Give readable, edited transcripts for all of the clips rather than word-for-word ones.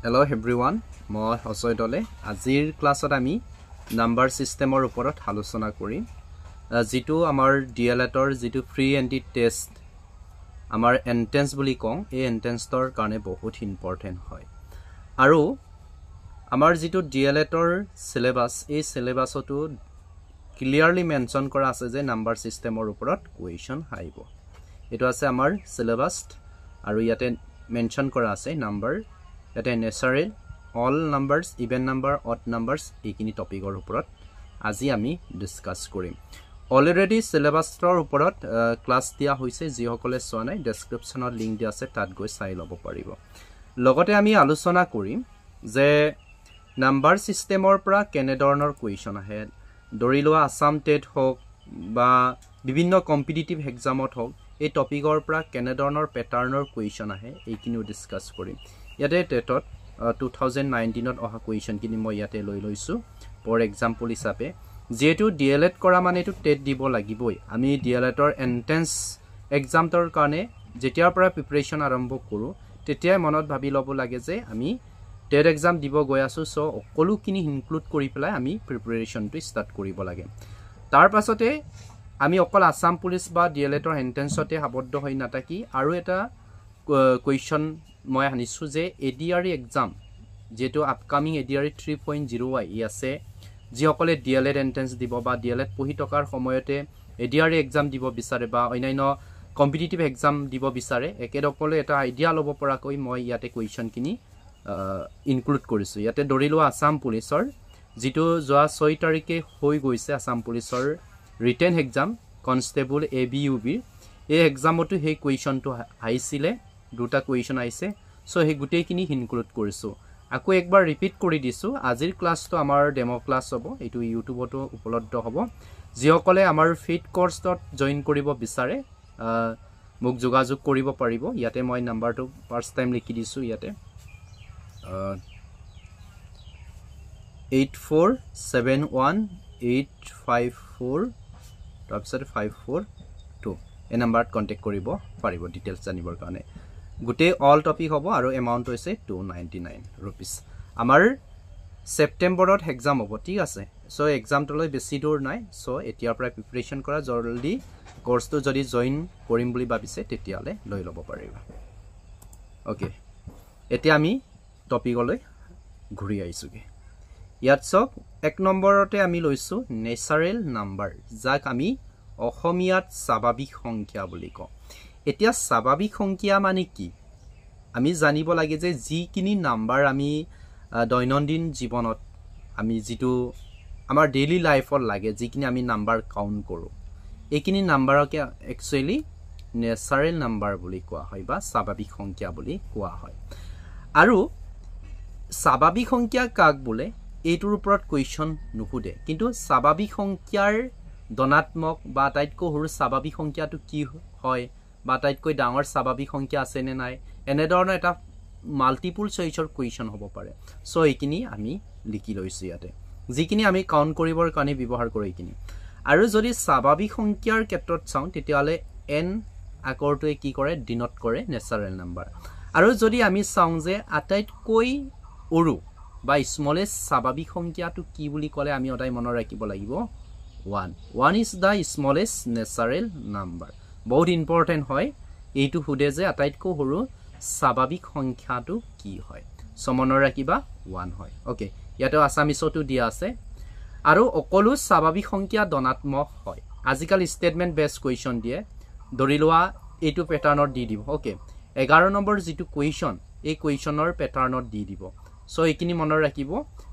Hello' everyone, মই অজয় দলে। আজিৰ ক্লাছত আমি নাম্বাৰ ছিষ্টেমৰ ওপৰত আলোচনা কৰিম, যিটো আমাৰ ডি এল এডৰ যিটো ফ্ৰী এণ্ট্ৰি টেষ্ট, আমাৰ এণ্ট্ৰেঞ্চ বুলি কওঁ, এই এণ্ট্ৰেঞ্চৰ কাৰণে বহুত ইম্পৰ্টেণ্ট হয়। আৰু আমাৰ যিটো ডি এল এডৰ চিলেবাছ, এই চিলেবাছতো ক্লিয়াৰলি মেনশ্যন কৰা আছে যে নাম্বাৰ ছিষ্টেমৰ ওপৰত কুৱেশ্যন আহিব। এইটো আছে আমাৰ চিলেবাছ আৰু ইয়াতে মেনশ্যন কৰা আছে নাম্বাৰ, ইয়াতে natural, all numbers, even number, odd numbers, এইখিনি টপিকৰ ওপৰত আজি আমি ডিছকাছ কৰিম। অলৰেডি চিলেবাছৰ ওপৰত ক্লাছ দিয়া হৈছে, যিসকলে চোৱা নাই ডেছক্ৰিপশ্যনত লিংক দিয়া আছে, তাত গৈ চাই ল'ব পাৰিব। লগতে আমি আলোচনা কৰিম যে নাম্বাৰ ছিষ্টেমৰ পৰা কেনেধৰণৰ কুৱেশ্যন আহে। ধৰি লোৱা আছাম টেট হওক বা বিভিন্ন কম্পিটিটিভ এক্সামত হওক, এই টপিকৰ পৰা কেনেধৰণৰ পেটাৰ্ণৰ কুৱেশ্যন আহে, এইখিনিও ডিছকাছ কৰিম। ইয়াতে টেটত 2019ত অহা কুৱেশ্যনখিনি মই ইয়াতে লৈ লৈছোঁ ফৰ এক্সাম্পল হিচাপে। যিহেতু ডি এল এড কৰা মানে এইটো টেট দিব লাগিবই। আমি ডি এল এডৰ এণ্ট্ৰেঞ্চ এক্সামটোৰ কাৰণে যেতিয়াৰ পৰা প্ৰিপেৰেশ্যন আৰম্ভ কৰোঁ, তেতিয়াই মনত ভাবি ল'ব লাগে যে আমি টেট এক্সাম দিব গৈ আছোঁ। চ' সকলোখিনি ইনক্লুড কৰি পেলাই আমি প্ৰিপেৰেশ্যনটো ষ্টাৰ্ট কৰিব লাগে। তাৰ পাছতে আমি অকল আছাম পুলিচ বা ডি এল এডৰ এণ্ট্ৰেঞ্চতে আবদ্ধ হৈ নাথাকি আৰু এটা কুৱেশ্যন মই আনিছোঁ যে A D R E exam, যিহেতু আপকামিং এ ডি আৰ ই 3.0 আহি আছে, যিসকলে ডি এল এড এণ্ট্ৰেঞ্চ দিব বা ডি এল এড পঢ়ি থকাৰ সময়তে A D R E exam দিব বিচাৰে বা অন্যান্য কম্পিটিটিভ এক্সাম দিব বিচাৰে, একেসকলে এটা আইডিয়া ল'ব পৰাকৈ মই ইয়াতে কুৱেশ্যনখিনি ইনক্লুড কৰিছোঁ। ইয়াতে ধৰি লোৱা আছাম পুলিচৰ যিটো যোৱা 6 তাৰিখে হৈ গৈছে আছাম পুলিচৰ written exam constable A B U বিৰ, এই এক্সামতো সেই কুৱেশ্যনটো আহিছিলে, দুটা কুৱেশ্যন আহিছে। চ' সেই গোটেইখিনি ইনক্লুড কৰিছোঁ। আকৌ একবাৰ ৰিপিট কৰি দিছোঁ, আজিৰ ক্লাছটো আমাৰ ডেম' ক্লাছ হ'ব, এইটো ইউটিউবতো উপলব্ধ হ'ব। যিসকলে আমাৰ ফিট কৰ্চত জইন কৰিব বিচাৰে মোক যোগাযোগ কৰিব পাৰিব। ইয়াতে মই নাম্বাৰটো ফাৰ্ষ্ট টাইম লিখি দিছোঁ ইয়াতে, 8471854, তাৰপিছত 542, এই নাম্বাৰত কণ্টেক্ট কৰিব পাৰিব ডিটেইলছ জানিবৰ কাৰণে। গোটেই অল টপিক হ'ব আৰু এমাউণ্ট হৈছে 299 ৰুপিজ। আমাৰ ছেপ্টেম্বৰত এক্সাম হ'ব, ঠিক আছে। চ' এক্সামটোলৈ বেছি দূৰ নাই। চ' এতিয়াৰ পৰাই প্ৰিপেৰেশ্যন কৰা, জলদি কৰ্চটো যদি জইন কৰিম বুলি ভাবিছে তেতিয়াহ'লে লৈ ল'ব পাৰিবা। অ'কে, এতিয়া আমি টপিকলৈ ঘূৰি আহিছোঁগৈ। ইয়াত চাওক, 1 নম্বৰতে আমি লৈছোঁ নেচাৰেল নাম্বাৰ, যাক আমি অসমীয়াত স্বাভাৱিক সংখ্যা বুলি কওঁ। এতিয়া স্বাভাৱিক সংখ্যা মানে কি আমি জানিব লাগে যে যিখিনি নাম্বাৰ আমি দৈনন্দিন জীৱনত আমি যিটো আমাৰ ডেইলি লাইফত লাগে, যিখিনি আমি নাম্বাৰ কাউণ্ট কৰোঁ, এইখিনি নাম্বাৰকে একচুৱেলি নেচাৰেল নাম্বাৰ বুলি কোৱা হয় বা স্বাভাৱিক সংখ্যা বুলি কোৱা হয়। আৰু স্বাভাৱিক সংখ্যা কাক বোলে এইটোৰ ওপৰত কুৱেশ্যন নুসুধে, কিন্তু স্বাভাৱিক সংখ্যাৰ ধনাত্মক বা আটাইতকৈ সৰু স্বাভাৱিক সংখ্যাটো কি হয় বা আটাইতকৈ ডাঙৰ স্বাভাৱিক সংখ্যা আছেনে নাই, এনেধৰণৰ এটা মাল্টিপুল চইচৰ কুৱেশ্যন হ'ব পাৰে। চ' এইখিনি আমি লিখি লৈছোঁ ইয়াতে, যিখিনি আমি কাউণ্ট কৰিবৰ কাৰণে ব্যৱহাৰ কৰোঁ এইখিনি। আৰু যদি স্বাভাৱিক সংখ্যাৰ ক্ষেত্ৰত চাওঁ তেতিয়াহ'লে এন আখৰটোৱে কি কৰে, ডিনট কৰে নেচাৰেল নাম্বাৰ। আৰু যদি আমি চাওঁ যে আটাইতকৈ সৰু বা স্মলেষ্ট স্বাভাৱিক সংখ্যাটো কি বুলি ক'লে আমি সদায় মনত ৰাখিব লাগিব 1। 1 is the smallest natural number. বহুত ইম্পৰ্টেণ্ট হয় এইটো সোধে যে আটাইতকৈ সৰু স্বাভাৱিক সংখ্যাটো কি হয়। চ' মনত ৰাখিবা 1 হয়। অ'কে, ইয়াতে আছামিছতো দিয়া আছে। আৰু সকলো স্বাভাৱিক সংখ্যা ধনাত্মক হয়। আজিকালি ষ্টেটমেণ্ট বেছ কুৱেশ্যন দিয়ে, ধৰি লোৱা এইটো পেটাৰ্ণত দি দিব। অ'কে, 11 নম্বৰ যিটো কুৱেশ্যন, এই কুৱেশ্যনৰ পেটাৰ্ণত দি দিব। চ' এইখিনি মনত ৰাখিব,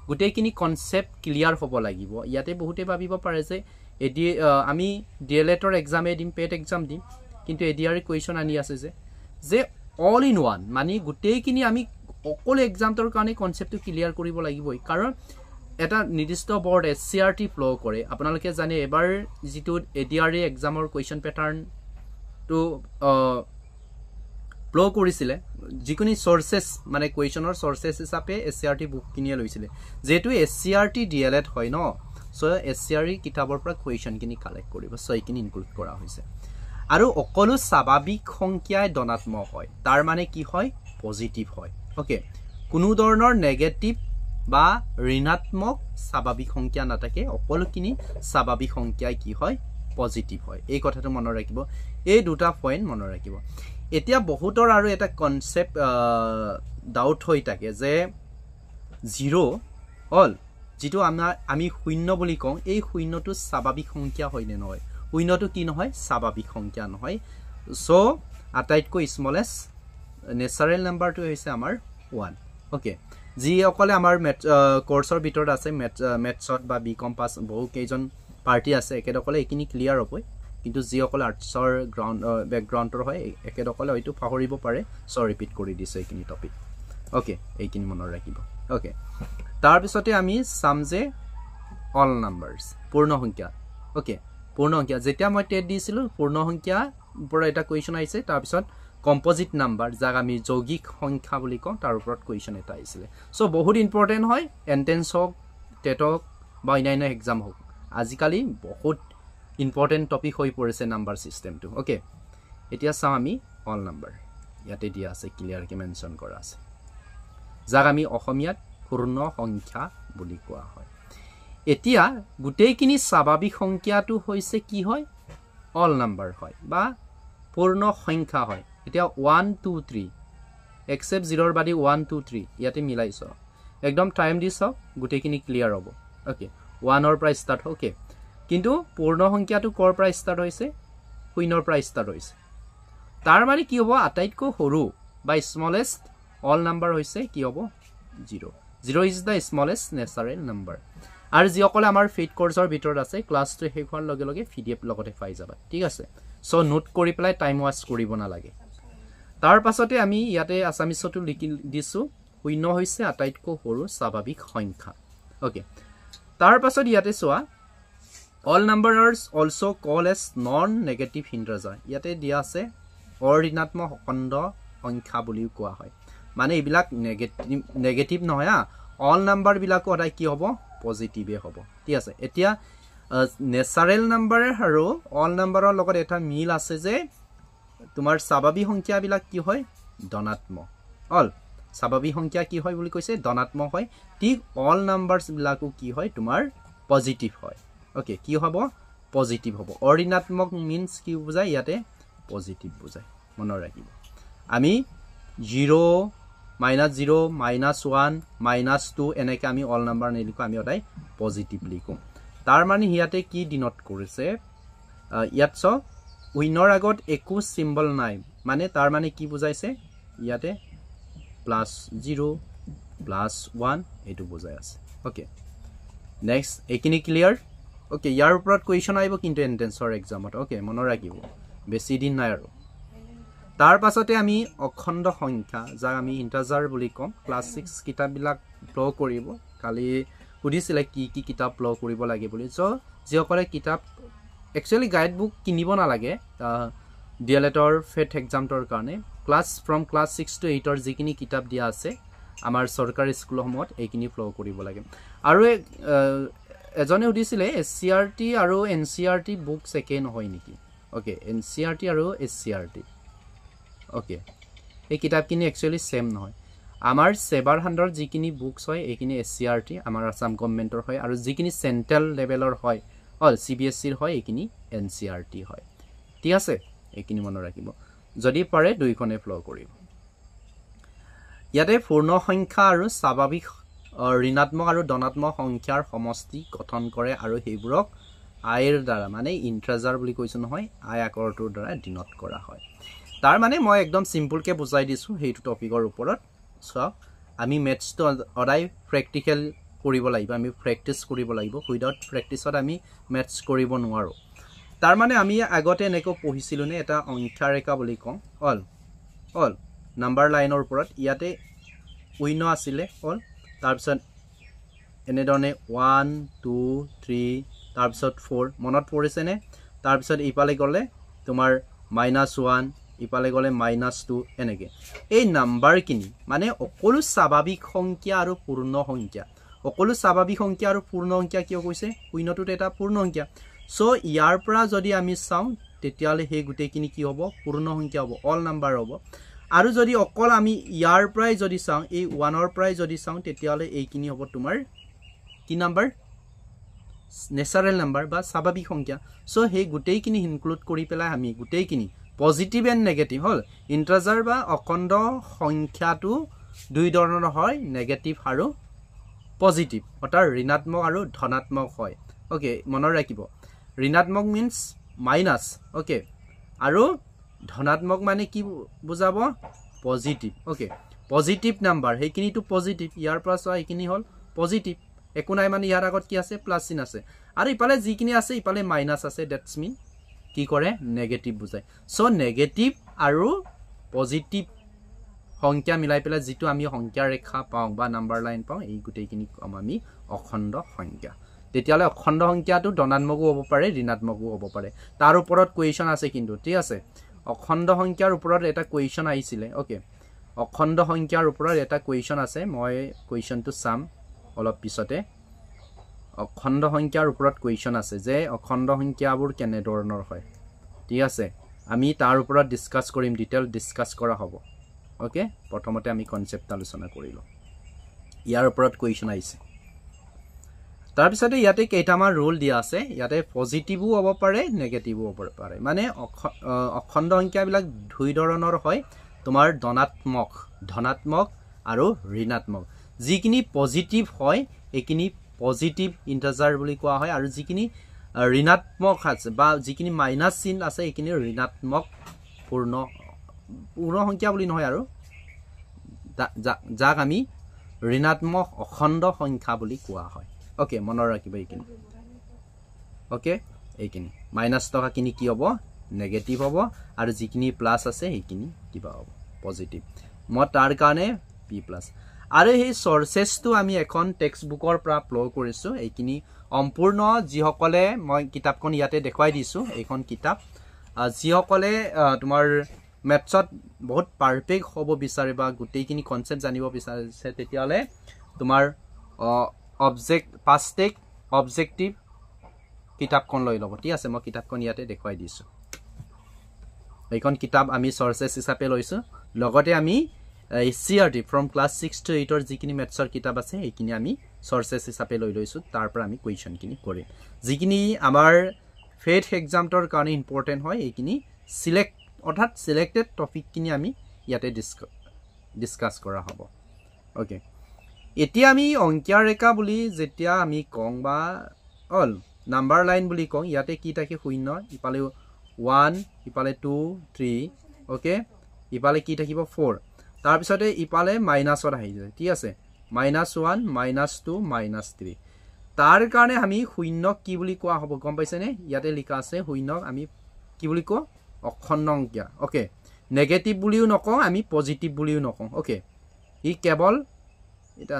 গোটেইখিনি কনচেপ্ট ক্লিয়াৰ হ'ব লাগিব। ইয়াতে বহুতে ভাবিব পাৰে যে এডি আমি ডি এল এডৰ এক্সামেই দিম, পেট এক্সাম দিম, কিন্তু এ ডি আৰ কুৱেশ্যন আনি আছে যে অল ইন ওৱান, মানে গোটেইখিনি আমি অকল এক্সামটোৰ কাৰণে কনচেপ্টটো ক্লিয়াৰ কৰিব লাগিবই। কাৰণ এটা নিৰ্দিষ্ট board S C R T ফ্ল' কৰে। আপোনালোকে জানে এবাৰ যিটো এ ডি আৰ ই এক্সামৰ কুৱেশ্যন পেটাৰ্ণটো ফ্ল' কৰিছিলে, যিখিনি চ'ৰ্চেছ মানে কুৱেশ্যনৰ চ'ৰ্চেছ হিচাপে এছ চি আৰ টি বুকখিনিয়ে লৈছিলে। যিহেতু S C R T D L add হয় ন, চ' এছ চি আৰ ই কিতাপৰ পৰা কুৱেশ্যনখিনি কালেক্ট কৰিব। চ' এইখিনি ইনক্লুড কৰা হৈছে। আৰু সকলো স্বাভাৱিক সংখ্যাই ধনাত্মক হয়, তাৰ মানে কি হয়, পজিটিভ হয়। অ'কে, কোনো ধৰণৰ নেগেটিভ বা ঋণাত্মক স্বাভাৱিক সংখ্যা নাথাকে, সকলোখিনি স্বাভাৱিক সংখ্যাই কি হয়, পজিটিভ হয়। এই কথাটো মনত ৰাখিব, এই দুটা পইণ্ট মনত ৰাখিব। এতিয়া বহুতৰ আৰু এটা কনচেপ্ট ডাউট হৈ থাকে যে জিৰ' হ'ল যিটো আমি শূন্য বুলি কওঁ, এই শূন্যটো স্বাভাৱিক সংখ্যা হয় নে নহয়? শূন্যটো কি নহয়, স্বাভাৱিক সংখ্যা নহয়। চ' আটাইতকৈ স্মলেষ্ট নেচাৰেল নাম্বাৰটো হৈছে আমাৰ 1। অ'কে, যিসকলে আমাৰ কৰ্চৰ ভিতৰত আছে, মেথছত বা বি কম পাছ বহুকেইজন পাৰ্টি আছে, এখেতসকলে এইখিনি ক্লিয়াৰ হ'বই। কিন্তু যিসকলে আৰ্টছৰ বেকগ্ৰাউণ্ডৰ হয় এখেতসকলে হয়তো পাহৰিব পাৰে। চ' ৰিপিট কৰি দিছোঁ এইখিনি টপিক। অ'কে, এইখিনি মনত ৰাখিব। অ'কে, তাৰপিছতে আমি চাম যে অল নাম্বাৰ্ছ, পূৰ্ণ সংখ্যা। অ'কে, পূৰ্ণ সংখ্যা যেতিয়া মই টেট দিছিলোঁ পূৰ্ণ সংখ্যাৰ পৰা এটা কুৱেশ্যন আহিছে। তাৰপিছত কম্পজিট নাম্বাৰ, যাক আমি যৌগিক সংখ্যা বুলি কওঁ, তাৰ ওপৰত কুৱেশ্যন এটা আহিছিলে। চ' বহুত ইম্পৰ্টেণ্ট হয়, এণ্ট্ৰেঞ্চ হওক, টেট হওক বা অন্যান্য এক্সাম হওক, আজিকালি বহুত ইম্পৰ্টেণ্ট টপিক হৈ পৰিছে নাম্বাৰ ছিষ্টেমটো। অ'কে, এতিয়া চাওঁ আমি অল নাম্বাৰ, ইয়াতে দিয়া আছে, ক্লিয়াৰকৈ মেনশ্যন কৰা আছে, যাক আমি অসমীয়াত পূৰ্ণ সংখ্যা বুলি কোৱা হয়। এতিয়া গোটেইখিনি স্বাভাৱিক সংখ্যাটো হৈছে কি হয়, অল নাম্বাৰ হয় বা পূৰ্ণ সংখ্যা হয়। এতিয়া 1 2 3 এক্সেপ্ট জিৰ'ৰ বাদি 1 2 3 ইয়াতে মিলাই চাওক, একদম টাইম দি চাওক, গোটেইখিনি ক্লিয়াৰ হ'ব। অ'কে, 1ৰ পৰা ষ্টাৰ্ট। অ'কে, কিন্তু পূৰ্ণ সংখ্যাটো ক'ৰ পৰা ষ্টাৰ্ট হৈছে, শূন্যৰ পৰা ষ্টাৰ্ট হৈছে। তাৰ মানে কি হ'ব, আটাইতকৈ সৰু বা স্মলেষ্ট অল নাম্বাৰ হৈছে কি হ'ব, 0। 0 is the smallest natural number. আৰু যিসকলে আমাৰ ফিট কৰ্চৰ ভিতৰত আছে, ক্লাছটো শেষ হোৱাৰ লগে লগে পি ডি এফ লগতে পাই যাবা। ঠিক আছে, চ' নোট কৰি পেলাই টাইম ৱাষ্ট কৰিব নালাগে। তাৰ পাছতে আমি ইয়াতে আছামিছতো লিখি দিছোঁ, শূন্য হৈছে আটাইতকৈ সৰু স্বাভাৱিক সংখ্যা। অ'কে, তাৰ পাছত ইয়াতে চোৱা, all number are also call as non negative integer. ইয়াতে দিয়া আছে অঋণাত্মক অখণ্ড সংখ্যা বুলিও কোৱা হয়। মানে এইবিলাক নেগেটিভ নহয়, অল নাম্বাৰবিলাকো সদায় কি হ'ব, পজিটিভে হ'ব। ঠিক আছে, এতিয়া নেচাৰেল নাম্বাৰ আৰু অল নাম্বাৰৰ লগত এটা মিল আছে যে তোমাৰ স্বাভাৱিক সংখ্যাবিলাক কি হয়, ধনাত্মক। অল স্বাভাৱিক সংখ্যা কি হয় বুলি কৈছে, ধনাত্মক হয়। ঠিক অল নাম্বাৰছবিলাকো কি হয়, তোমাৰ পজিটিভ হয়। অ'কে, কি হ'ব, পজিটিভ হ'ব। অঋণাত্মক মিনছ কি বুজায়, ইয়াতে পজিটিভ বুজায়, মনত ৰাখিব। আমি 0, -0, -1, -2 এনেকৈ আমি অল নাম্বাৰ নিলিখোঁ, আমি সদায় পজিটিভ লিখোঁ। তাৰ মানে ইয়াতে কি ডিনোট কৰিছে, ইয়াত চাওক শূন্যৰ আগত একো চিম্বল নাই, মানে তাৰ মানে কি বুজাইছে, ইয়াতে +0 +1 এইটো বুজাই আছে। অ'কে, নেক্সট এইখিনি ক্লিয়াৰ। অ'কে, ইয়াৰ ওপৰত কুৱেশ্যন আহিব কিন্তু এণ্ট্ৰেঞ্চৰ এক্সামত। অ'কে, মনত ৰাখিব, বেছি দিন নাই আৰু। তাৰ পাছতে আমি অখণ্ড সংখ্যা, যাক আমি ইণ্টাজাৰ বুলি ক'ম, ক্লাছ 6 কিতাপবিলাক ফ্ল' কৰিব। কালি সুধিছিলে কি কি কিতাপ ফ্ল' কৰিব লাগে বুলি। চ' যিসকলে কিতাপ একচুৱেলি গাইড বুক কিনিব নালাগে ডি এল এডৰ ফেট এক্সামটোৰ কাৰণে, ফ্ৰম ক্লাছ 6 টু 8ৰ যিখিনি কিতাপ দিয়া আছে আমাৰ চৰকাৰী স্কুলসমূহত, এইখিনি ফ্ল' কৰিব লাগে। আৰু এজনে সুধিছিলে এছ চি আৰ টি আৰু N C R T books একেই নহয় নেকি? Okay, N C R T আৰু S C R T, okay, এই কিতাপখিনি একচুৱেলি ছেম নহয়। আমাৰ ছেবাৰ হাণ্ডৰ যিখিনি বুকছ হয় এইখিনি এছ চি আৰ টি আমাৰ আছাম গভমেণ্টৰ হয়, আৰু যিখিনি চেণ্ট্ৰেল লেভেলৰ হয়, চি বি এছ চিৰ হয়, এইখিনি এন চি আৰ টি হয়। ঠিক আছে, এইখিনি মনত ৰাখিব, যদি পাৰে দুইখনে ফ্ল' কৰিব। ইয়াতে পূৰ্ণ সংখ্যা আৰু স্বাভাৱিক ঋণাত্মক আৰু ধনাত্মক সংখ্যাৰ সমষ্টি গঠন কৰে আৰু সেইবোৰক আইৰ দ্বাৰা, মানে ইণ্টাজাৰ বুলি কৈছোঁ নহয়, আই আখৰটোৰ দ্বাৰা ডিনোট কৰা হয়। তাৰ মানে মই একদম চিম্পুলকৈ বুজাই দিছোঁ সেইটো টপিকৰ ওপৰত। চাওক, আমি মেথছটো সদায় প্ৰেক্টিকেল কৰিব লাগিব, আমি প্ৰেক্টিচ কৰিব লাগিব, উইদাউট প্ৰেক্টিচত আমি মেথছ কৰিব নোৱাৰোঁ। তাৰ মানে আমি আগতে এনেকৈ পঢ়িছিলোঁ নে, এটা সংখ্যা ৰেখা বুলি কওঁ, অল অল নাম্বাৰ লাইনৰ ওপৰত ইয়াতে শূন্য আছিলে অল, তাৰপিছত এনেধৰণে 1 2 3 তাৰপিছত 4, মনত পৰিছেনে? তাৰপিছত ইফালে গ'লে তোমাৰ -1, ইফালে গ'লে -2, এনেকৈ এই নাম্বাৰখিনি মানে সকলো স্বাভাৱিক সংখ্যা আৰু পূৰ্ণ সংখ্যা, সকলো স্বাভাৱিক সংখ্যা আৰু পূৰ্ণ সংখ্যা কিয় কৈছে, শূন্যটোত এটা পূৰ্ণ সংখ্যা। চ' ইয়াৰ পৰা যদি আমি চাওঁ তেতিয়াহ'লে সেই গোটেইখিনি কি হ'ব, পূৰ্ণ সংখ্যা হ'ব, অল নাম্বাৰ হ'ব। আৰু যদি অকল আমি ইয়াৰ পৰাই যদি চাওঁ, এই ওৱানৰ পৰাই যদি চাওঁ, তেতিয়াহ'লে এইখিনি হ'ব তোমাৰ কি নাম্বাৰ? নেচাৰেল নাম্বাৰ বা স্বাভাৱিক সংখ্যা। চ' সেই গোটেইখিনি ইনক্লুড কৰি পেলাই আমি গোটেইখিনি পজিটিভ এণ্ড নেগেটিভ হ'ল। ইণ্টাজাৰ বা অখণ্ড সংখ্যাটো দুই ধৰণৰ হয়, নেগেটিভ আৰু পজিটিভ, অৰ্থাৎ ঋণাত্মক আৰু ধনাত্মক হয়। অ'কে, মনত ৰাখিব, ঋণাত্মক মিনছ মাইনাছ, অ'কে, আৰু ধনাত্মক মানে কি বুজাব? পজিটিভ। অ'কে, পজিটিভ নাম্বাৰ সেইখিনিতো পজিটিভ, ইয়াৰ পৰা চোৱা এইখিনি হ'ল পজিটিভ, একো নাই মানে ইয়াৰ আগত কি আছে? প্লাছ চিন আছে, আৰু ইফালে যিখিনি আছে ইফালে মাইনাছ আছে, that's মিন কি কৰে? নেগেটিভ বুজায়। চ' নেগেটিভ আৰু পজিটিভ সংখ্যা মিলাই পেলাই যিটো আমি সংখ্যা ৰেখা পাওঁ বা নাম্বাৰ লাইন পাওঁ, এই গোটেইখিনি আমি অখণ্ড সংখ্যা। তেতিয়াহ'লে অখণ্ড সংখ্যাটো ধনাত্মকো হ'ব পাৰে, ঋণাত্মকো হ'ব পাৰে। তাৰ ওপৰত কুৱেশ্যন আছে কিন্তু, ঠিক আছে, অখণ্ড সংখ্যাৰ ওপৰত এটা কুৱেশ্যন আহিছিলে। অ'কে, অখণ্ড সংখ্যাৰ ওপৰত এটা কুৱেশ্যন আছে, মই কুৱেশ্যনটো চাম অলপ পিছতে। অখণ্ড সংখ্যাৰ ওপৰত কুৱেশ্যন আছে যে অখণ্ড সংখ্যাবোৰ কেনেধৰণৰ হয়, ঠিক আছে, আমি তাৰ ওপৰত ডিছকাছ কৰিম, ডিটেইল ডিছকাছ কৰা হ'ব। অ'কে, প্ৰথমতে আমি কনচেপ্ট আলোচনা কৰিলোঁ, ইয়াৰ ওপৰত কুৱেশ্যন আহিছে। তাৰপিছতে ইয়াতে কেইটামান ৰুল দিয়া আছে, ইয়াতে পজিটিভো হ'ব পাৰে, নেগেটিভো হ'ব পাৰে, মানে অখণ্ড সংখ্যাবিলাক দুই ধৰণৰ হয়, তোমাৰ ধনাত্মক, ধনাত্মক আৰু ঋণাত্মক। যিখিনি পজিটিভ হয় এইখিনি পজিটিভ ইণ্টাজাৰ বুলি কোৱা হয়, আৰু যিখিনি ঋণাত্মক আছে বা যিখিনি মাইনাছ চিন আছে এইখিনি ঋণাত্মক পূৰ্ণ পূৰ্ণ সংখ্যা বুলি নহয় আৰু যাক আমি ঋণাত্মক অখণ্ড সংখ্যা বুলি কোৱা হয়। অ'কে, মনত ৰাখিব এইখিনি। অ'কে, এইখিনি মাইনাছ থকাখিনি কি হ'ব? নেগেটিভ হ'ব, আৰু যিখিনি প্লাছ আছে সেইখিনি কিবা হ'ব? পজিটিভ। মই তাৰ কাৰণে পি প্লাছ। আৰু সেই চৰ্চেছটো আমি এখন টেক্সট বুকৰ পৰা ফ্ল' কৰিছোঁ, এইখিনি সম্পূৰ্ণ যিসকলে, মই কিতাপখন ইয়াতে দেখুৱাই দিছোঁ, এইখন কিতাপ যিসকলে তোমাৰ মেথছত বহুত পাৰফেক্ট হ'ব বিচাৰে বা গোটেইখিনি কনচেপ্ট জানিব বিচাৰিছে, তেতিয়াহ'লে তোমাৰ অবজেক্ট পাষ্টেক অবজেক্টিভ কিতাপখন লৈ ল'ব। ঠিক আছে, মই কিতাপখন ইয়াতে দেখুৱাই দিছোঁ। এইখন কিতাপ আমি চৰ্চেছ হিচাপে লৈছোঁ, লগতে আমি C R T from class 6 to 8ৰ যিখিনি মেথছৰ কিতাপ আছে সেইখিনি আমি চৰ্চেছ হিচাপে লৈ লৈছোঁ, তাৰ পৰা আমি কুৱেশ্যনখিনি কৰিম। যিখিনি আমাৰ ফেথ এক্সামটোৰ কাৰণে ইম্পৰ্টেণ্ট হয় এইখিনি চিলেক্ট, অৰ্থাৎ চিলেক্টেড টপিকখিনি আমি ইয়াতে ডিছকাছ কৰা হ'ব। অ'কে, এতিয়া আমি অংকীয়া ৰেখা বুলি যেতিয়া আমি কওঁ বা অল নাম্বাৰ লাইন বুলি কওঁ, ইয়াতে কি থাকে? শূন্য, ইফালে 1, ইফালে 2, 3, অ'কে, ইফালে কি থাকিব? 4, তাৰপিছতে ইফালে মাইনাছত আহি যায়, ঠিক আছে, -1, -2, -3। তাৰ কাৰণে আমি শূন্যক কি বুলি কোৱা হ'ব গম পাইছেনে? ইয়াতে লিখা আছে শূন্যক আমি কি বুলি কওঁ? অখণ্ড সংখ্যা। অ'কে, নেগেটিভ বুলিও নকওঁ আমি, পজিটিভ বুলিও নকওঁ। অ'কে, ই কেৱল এটা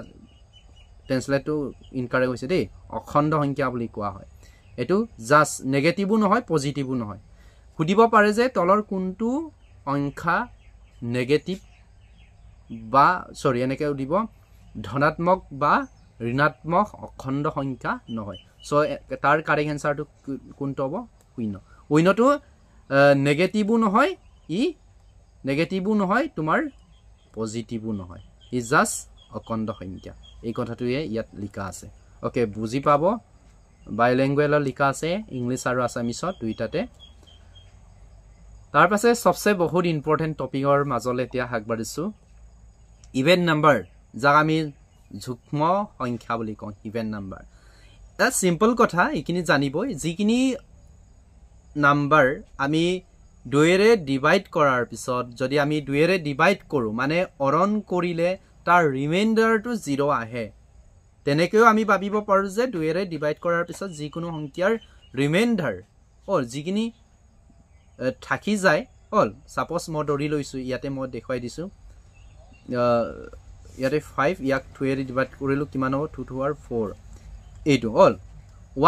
ট্ৰেঞ্চলেটটো ইনকাৰেক্ট হৈছে দেই, অখণ্ড সংখ্যা বুলি কোৱা হয়। এইটো জাষ্ট নেগেটিভো নহয় পজিটিভো নহয়। সুধিব পাৰে যে তলৰ কোনটো সংখ্যা নেগেটিভ বা চৰি এনেকৈ সুধিব, ধনাত্মক বা ঋণাত্মক অখণ্ড সংখ্যা নহয়। চ' তাৰ কাৰেক্ট এনচাৰটো কোনটো হ'ব? শূন্য। শূন্যটো নেগেটিভো নহয়, ই নেগেটিভো নহয়, তোমাৰ পজিটিভো নহয়, ই জাষ্ট অখণ্ড সংখ্যা। এই কথাটোৱে ইয়াত লিখা আছে। অ'কে, বুজি পাব, বাইলেংগুৱেলত লিখা আছে, ইংলিছ আৰু আছামিছত দুইটাতে। তাৰ পাছে চবচে বহুত ইম্পৰ্টেণ্ট টপিকৰ মাজলৈ এতিয়া আগবাঢ়িছোঁ, ইভেন নাম্বাৰ, যাক আমি যুগ্ম সংখ্যা বুলি কওঁ, ইভেন নাম্বাৰ। এটা চিম্পল কথা, এইখিনি জানিবই, যিখিনি নাম্বাৰ আমি দুয়েৰে ডিভাইড কৰাৰ পিছত যদি আমি দুয়েৰে ডিভাইড কৰোঁ, মানে অৰণ কৰিলে তাৰ ৰিমাইণ্ডাৰটো 0 আহে, তেনেকৈও আমি ভাবিব পাৰোঁ যে দুয়েৰে ডিভাইড কৰাৰ পিছত যিকোনো সংখ্যাৰ ৰিমাইণ্ডাৰ হ'ল যিখিনি থাকি যায় হ'ল। ছাপ'জ মই ধৰি লৈছোঁ, ইয়াতে মই দেখুৱাই দিছোঁ, ইয়াতে 5, ইয়াক 2-এৰে ডিভাইড কৰিলোঁ, কিমান হ'ব? 2 2 আৰু 4, এইটো হ'ল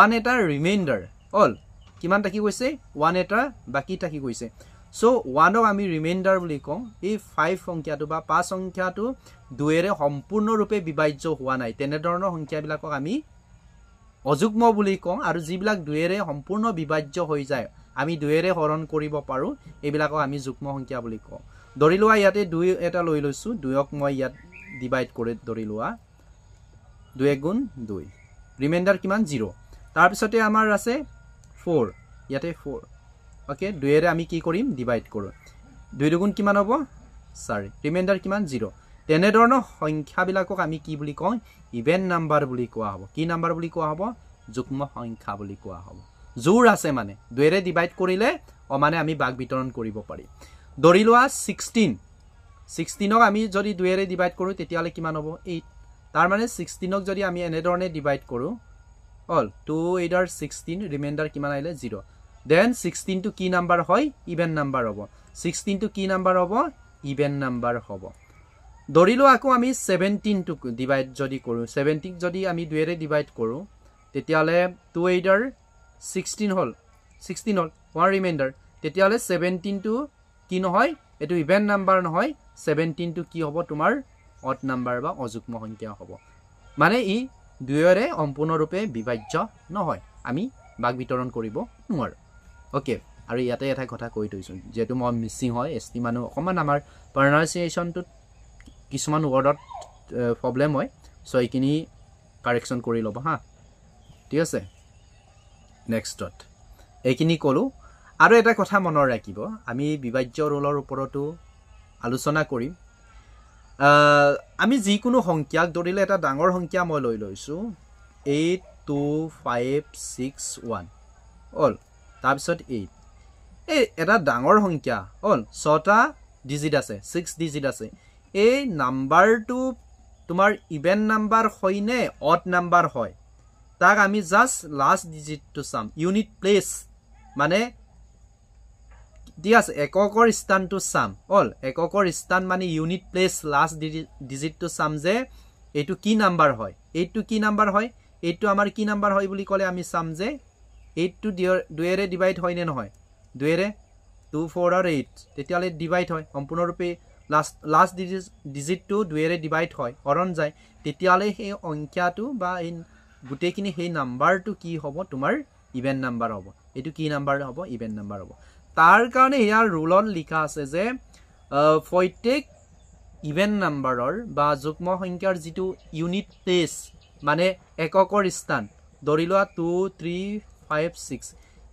1 এটা ৰিমাইণ্ডাৰ হ'ল, কিমান থাকি গৈছে? 1 এটা বাকী থাকি গৈছে। চ' 1ক আমি ৰিমাইণ্ডাৰ বুলি কওঁ। এই 5 সংখ্যাটো বা 5 সংখ্যাটো দুয়েৰে সম্পূৰ্ণৰূপে বিভাজ্য হোৱা নাই, তেনেধৰণৰ সংখ্যাবিলাকক আমি অযুগ্ম বুলি কওঁ। আৰু যিবিলাক দুয়েৰে সম্পূৰ্ণ বিভাজ্য হৈ যায়, আমি দুয়েৰে হৰণ কৰিব পাৰোঁ, এইবিলাকক আমি যুগ্ম সংখ্যা বুলি কওঁ। ধৰি লোৱা ইয়াতে 2 এটা লৈ লৈছোঁ, 2ক মই ইয়াত ডিভাইড কৰি ধৰি লোৱা 2 গুণ 2, ৰিমাইণ্ডাৰ কিমান 0। তাৰপিছতে আমাৰ আছে 4, ইয়াতে 4। অ'কে, 2ৰে আমি কি কৰিম, ডিভাইড কৰোঁ, 2 দুগুণ কিমান হ'ব 4, ৰিমাইণ্ডাৰ কিমান 0। তেনেধৰণৰ সংখ্যাবিলাকক আমি কি বুলি কওঁ, ইভেন নাম্বাৰ বুলি কোৱা হ'ব। কি নাম্বাৰ বুলি কোৱা হ'ব, যুগ্ম সংখ্যা বুলি কোৱা হ'ব। জোৰ আছে মানে 2ৰে ডিভাইড কৰিলে মানে আমি ভাগ বিতৰণ কৰিব পাৰিম। ধৰি লোৱা 16, 16ক আমি যদি 2ৰে ডিভাইড কৰোঁ তেতিয়াহ'লে কিমান হ'ব 8। তাৰমানে 16ক যদি আমি এনেধৰণে ডিভাইড কৰোঁ, হ'ল 2 8 are 16, reminder কিমান আহিলে 0। Then 16টো কি নাম্বাৰ হয়, ইভেন নাম্বাৰ হ'ব। 16টো কি নাম্বাৰ হ'ব, ইভেন নাম্বাৰ হ'ব। ধৰি লোৱা আকৌ আমি 17টোক ডিভাইড যদি কৰোঁ, 17ক যদি আমি 2ৰে ডিভাইড কৰোঁ তেতিয়াহ'লে 2 8 are 16 হ'ল, 16 হ'ল 1 ৰিমাইণ্ডাৰ। তেতিয়াহ'লে 17টো কি নহয়, এইটো ইভেন নাম্বাৰ নহয়, 17টো কি হ'ব তোমাৰ অড নাম্বাৰ বা অযুগ্ম সংখ্যা হ'ব। মানে ই 2ৰে সম্পূৰ্ণৰূপে বিভাজ্য নহয়, আমি ভাগ বিতৰণ কৰিব নোৱাৰোঁ। অ'কে, আৰু ইয়াতে এটা কথা কৈ থৈছোঁ, যিহেতু মই মিচিং হয়, এছ টি মানুহ, অকণমান আমাৰ প্ৰনাউন্সিয়েশ্যনটোত কিছুমান ৱৰ্ডত প্ৰব্লেম হয়, চ' এইখিনি কাৰেকশ্যন কৰি ল'ব হা, ঠিক আছে। নেক্সটত এইখিনি ক'লোঁ। আৰু এটা কথা মনত ৰাখিব, আমি বিভাজ্য ৰোলৰ ওপৰতো আলোচনা কৰিম। আমি যিকোনো সংখ্যাক ধৰিলে এটা ডাঙৰ সংখ্যা মই লৈ লৈছোঁ 8 2 5 6 1 হ'ল, তাৰপিছত 8, এই এটা ডাঙৰ সংখ্যা হ'ল, 6টা ডিজিট আছে, 6 ডিজিট আছে। এই নাম্বাৰটো তোমাৰ ইভেন নাম্বাৰ হয় নে অড নাম্বাৰ হয়, তাক আমি জাষ্ট লাষ্ট ডিজিটটো চাম, ইউনিট প্লেচ মানে ঠিক আছে, এককৰ স্থানটো চাম। হ'ল, এককৰ স্থান মানে ইউনিট প্লেচ লাষ্ট ডিজিটটো চাম যে এইটো কি নাম্বাৰ হয়, এইটো কি নাম্বাৰ হয়, এইটো আমাৰ কি নাম্বাৰ হয় বুলি ক'লে আমি চাম যে 8টো 2ৰে ডিভাইড হয় নে নহয়, 2ৰে 2 4 আৰু 8, তেতিয়াহ'লে ডিভাইড হয় সম্পূৰ্ণৰূপে, লাষ্ট ডিজিটটো 2ৰে ডিভাইড হয়, হৰণ যায়, তেতিয়াহ'লে সেই সংখ্যাটো বা এই গোটেইখিনি সেই নাম্বাৰটো কি হ'ব তোমাৰ ইভেন নাম্বাৰ হ'ব। এইটো কি নাম্বাৰ হ'ব, ইভেন নাম্বাৰ হ'ব। তাৰ কাৰণে ইয়াৰ ৰুলত লিখা আছে যে প্ৰত্যেক ইভেন নাম্বাৰৰ বা যুগ্ম সংখ্যাৰ যিটো ইউনিট প্লেচ মানে এককৰ স্থান, ধৰি লোৱা 2 3 5 6,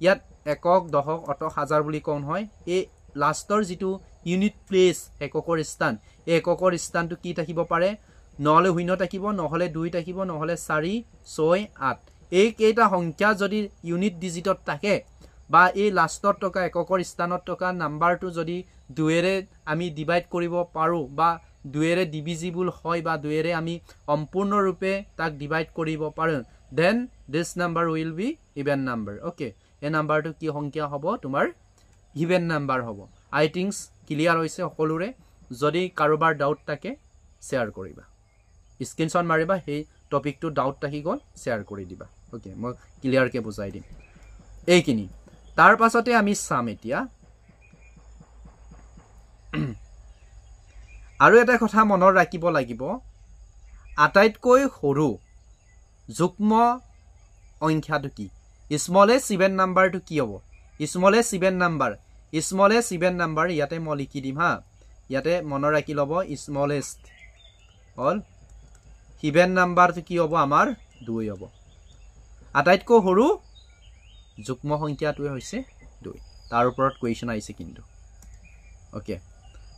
ইয়াত একক দশক অটক হাজাৰ বুলি কওঁ নহয়, এই লাষ্টৰ যিটো ইউনিট প্লেচ এককৰ স্থান, এই এককৰ স্থানটো কি থাকিব পাৰে, নহ'লে 0 থাকিব, নহ'লে 2 থাকিব, নহ'লে 4 6 8, এইকেইটা সংখ্যা যদি ইউনিট ডিজিটত থাকে বা এই লাষ্টত থকা এককৰ স্থানত থকা নাম্বাৰটো যদি 2ৰে আমি ডিভাইড কৰিব পাৰোঁ বা 2ৰে ডিভিজিবল হয় বা 2ৰে আমি সম্পূৰ্ণৰূপে তাক ডিভাইড কৰিব পাৰোঁ, then this number will be even number. Okay, এই নাম্বাৰটো কি সংখ্যা হ'ব তোমাৰ, ইভেন নাম্বাৰ হ'ব। আই থিংক ক্লিয়াৰ হৈছে সকলোৰে। যদি কাৰোবাৰ ডাউট থাকে শ্বেয়াৰ কৰিবা, স্ক্ৰীনশ্বট মাৰিবা, সেই টপিকটো ডাউট থাকি গ'ল শ্বেয়াৰ কৰি দিবা। অ'কে, মই ক্লিয়াৰকৈ বুজাই দিম এইখিনি। তাৰ পাছতে আমি চাম এতিয়া আৰু এটা কথা মনত ৰাখিব লাগিব, আটাইতকৈ সৰু যুগ্ম সংখ্যাটো কি, স্মলেষ্ট ইভেন নাম্বাৰটো কি হ'ব, smallest even number, smallest even number ইয়াতে মই লিখি দিম হা, ইয়াতে মনত ৰাখি ল'ব, স্মলেষ্ট হ'ল ইভেন নাম্বাৰটো কি হ'ব আমাৰ 2 হ'ব। আটাইতকৈ সৰু যুগ্ম সংখ্যাটোৱে হৈছে 2। তাৰ ওপৰত কুৱেশ্যন আহিছে কিন্তু, অ'কে,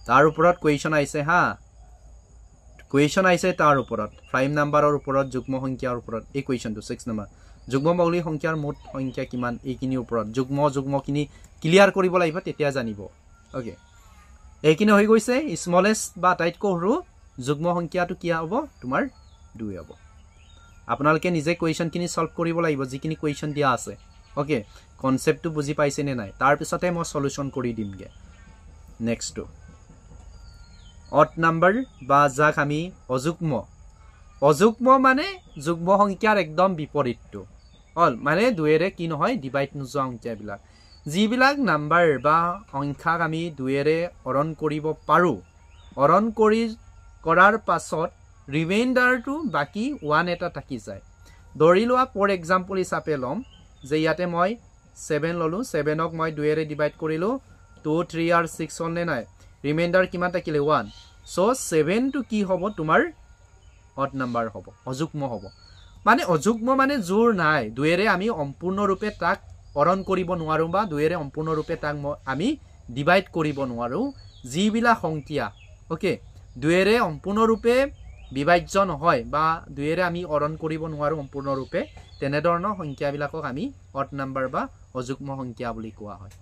তাৰ ওপৰত কুৱেশ্যন আহিছে হা, কুৱেশ্যন আহিছে তাৰ ওপৰত, প্ৰাইম নাম্বাৰৰ ওপৰত, যুগ্ম সংখ্যাৰ ওপৰত এই কুৱেশ্যনটো 6 নম্বৰ, যুগ্ম মৌলিক সংখ্যাৰ মুঠ সংখ্যা কিমান, এইখিনিৰ ওপৰত যুগ্ম যুগ্মখিনি ক্লিয়াৰ কৰিব লাগিব, তেতিয়া জানিব। অ'কে, এইখিনি হৈ গৈছে। স্মলেষ্ট বা আটাইতকৈ সৰু যুগ্ম সংখ্যাটো কি হ'ব তোমাৰ 2 হ'ব। আপোনালোকে নিজে কুৱেশ্যনখিনি ছল্ভ কৰিব লাগিব, যিখিনি কুৱেশ্যন দিয়া আছে। অ'কে, কনচেপ্টটো বুজি পাইছেনে নাই, তাৰপিছতে মই চলিউশ্যন কৰি দিমগৈ। নেক্সটটো অড নাম্বাৰ বা যাক আমি অযুগ্ম, অযুগ্ম মানে যুগ্ম সংখ্যাৰ একদম বিপৰীতটো হ'ল, মানে 2ৰে কি নহয় ডিভাইড নোযোৱা সংখ্যাবিলাক, যিবিলাক নাম্বাৰ বা সংখ্যাক আমি 2ৰে হৰণ কৰিব পাৰোঁ, হৰণ কৰি কৰাৰ পাছত ৰিমাইণ্ডাৰটো বাকী 1 এটা থাকি যায়। ধৰি লোৱা ফৰ এক্সাম্পল হিচাপে ল'ম যে ইয়াতে মই 7 ল'লোঁ, 7ক মই 2ৰে ডিভাইড কৰিলোঁ, 2 3 আৰু 6 হ'ল নে নাই, ৰিমাইণ্ডাৰ কিমান থাকিলে 1। চ' 7টো কি হ'ব তোমাৰ অড নাম্বাৰ হ'ব, অযুগ্ম হ'ব। মানে অযুগ্ম মানে জোৰ নাই, দুয়েৰে আমি সম্পূৰ্ণৰূপে তাক হৰণ কৰিব নোৱাৰোঁ বা দুয়েৰে সম্পূৰ্ণৰূপে তাক আমি ডিভাইড কৰিব নোৱাৰোঁ। যিবিলাক সংখ্যা অ'কে দুয়েৰে সম্পূৰ্ণৰূপে বিভাজ্য নহয় বা দুয়েৰে আমি হৰণ কৰিব নোৱাৰোঁ সম্পূৰ্ণৰূপে, তেনেধৰণৰ সংখ্যাবিলাকক আমি অড নাম্বাৰ বা অযুগ্ম সংখ্যা বুলি কোৱা হয়।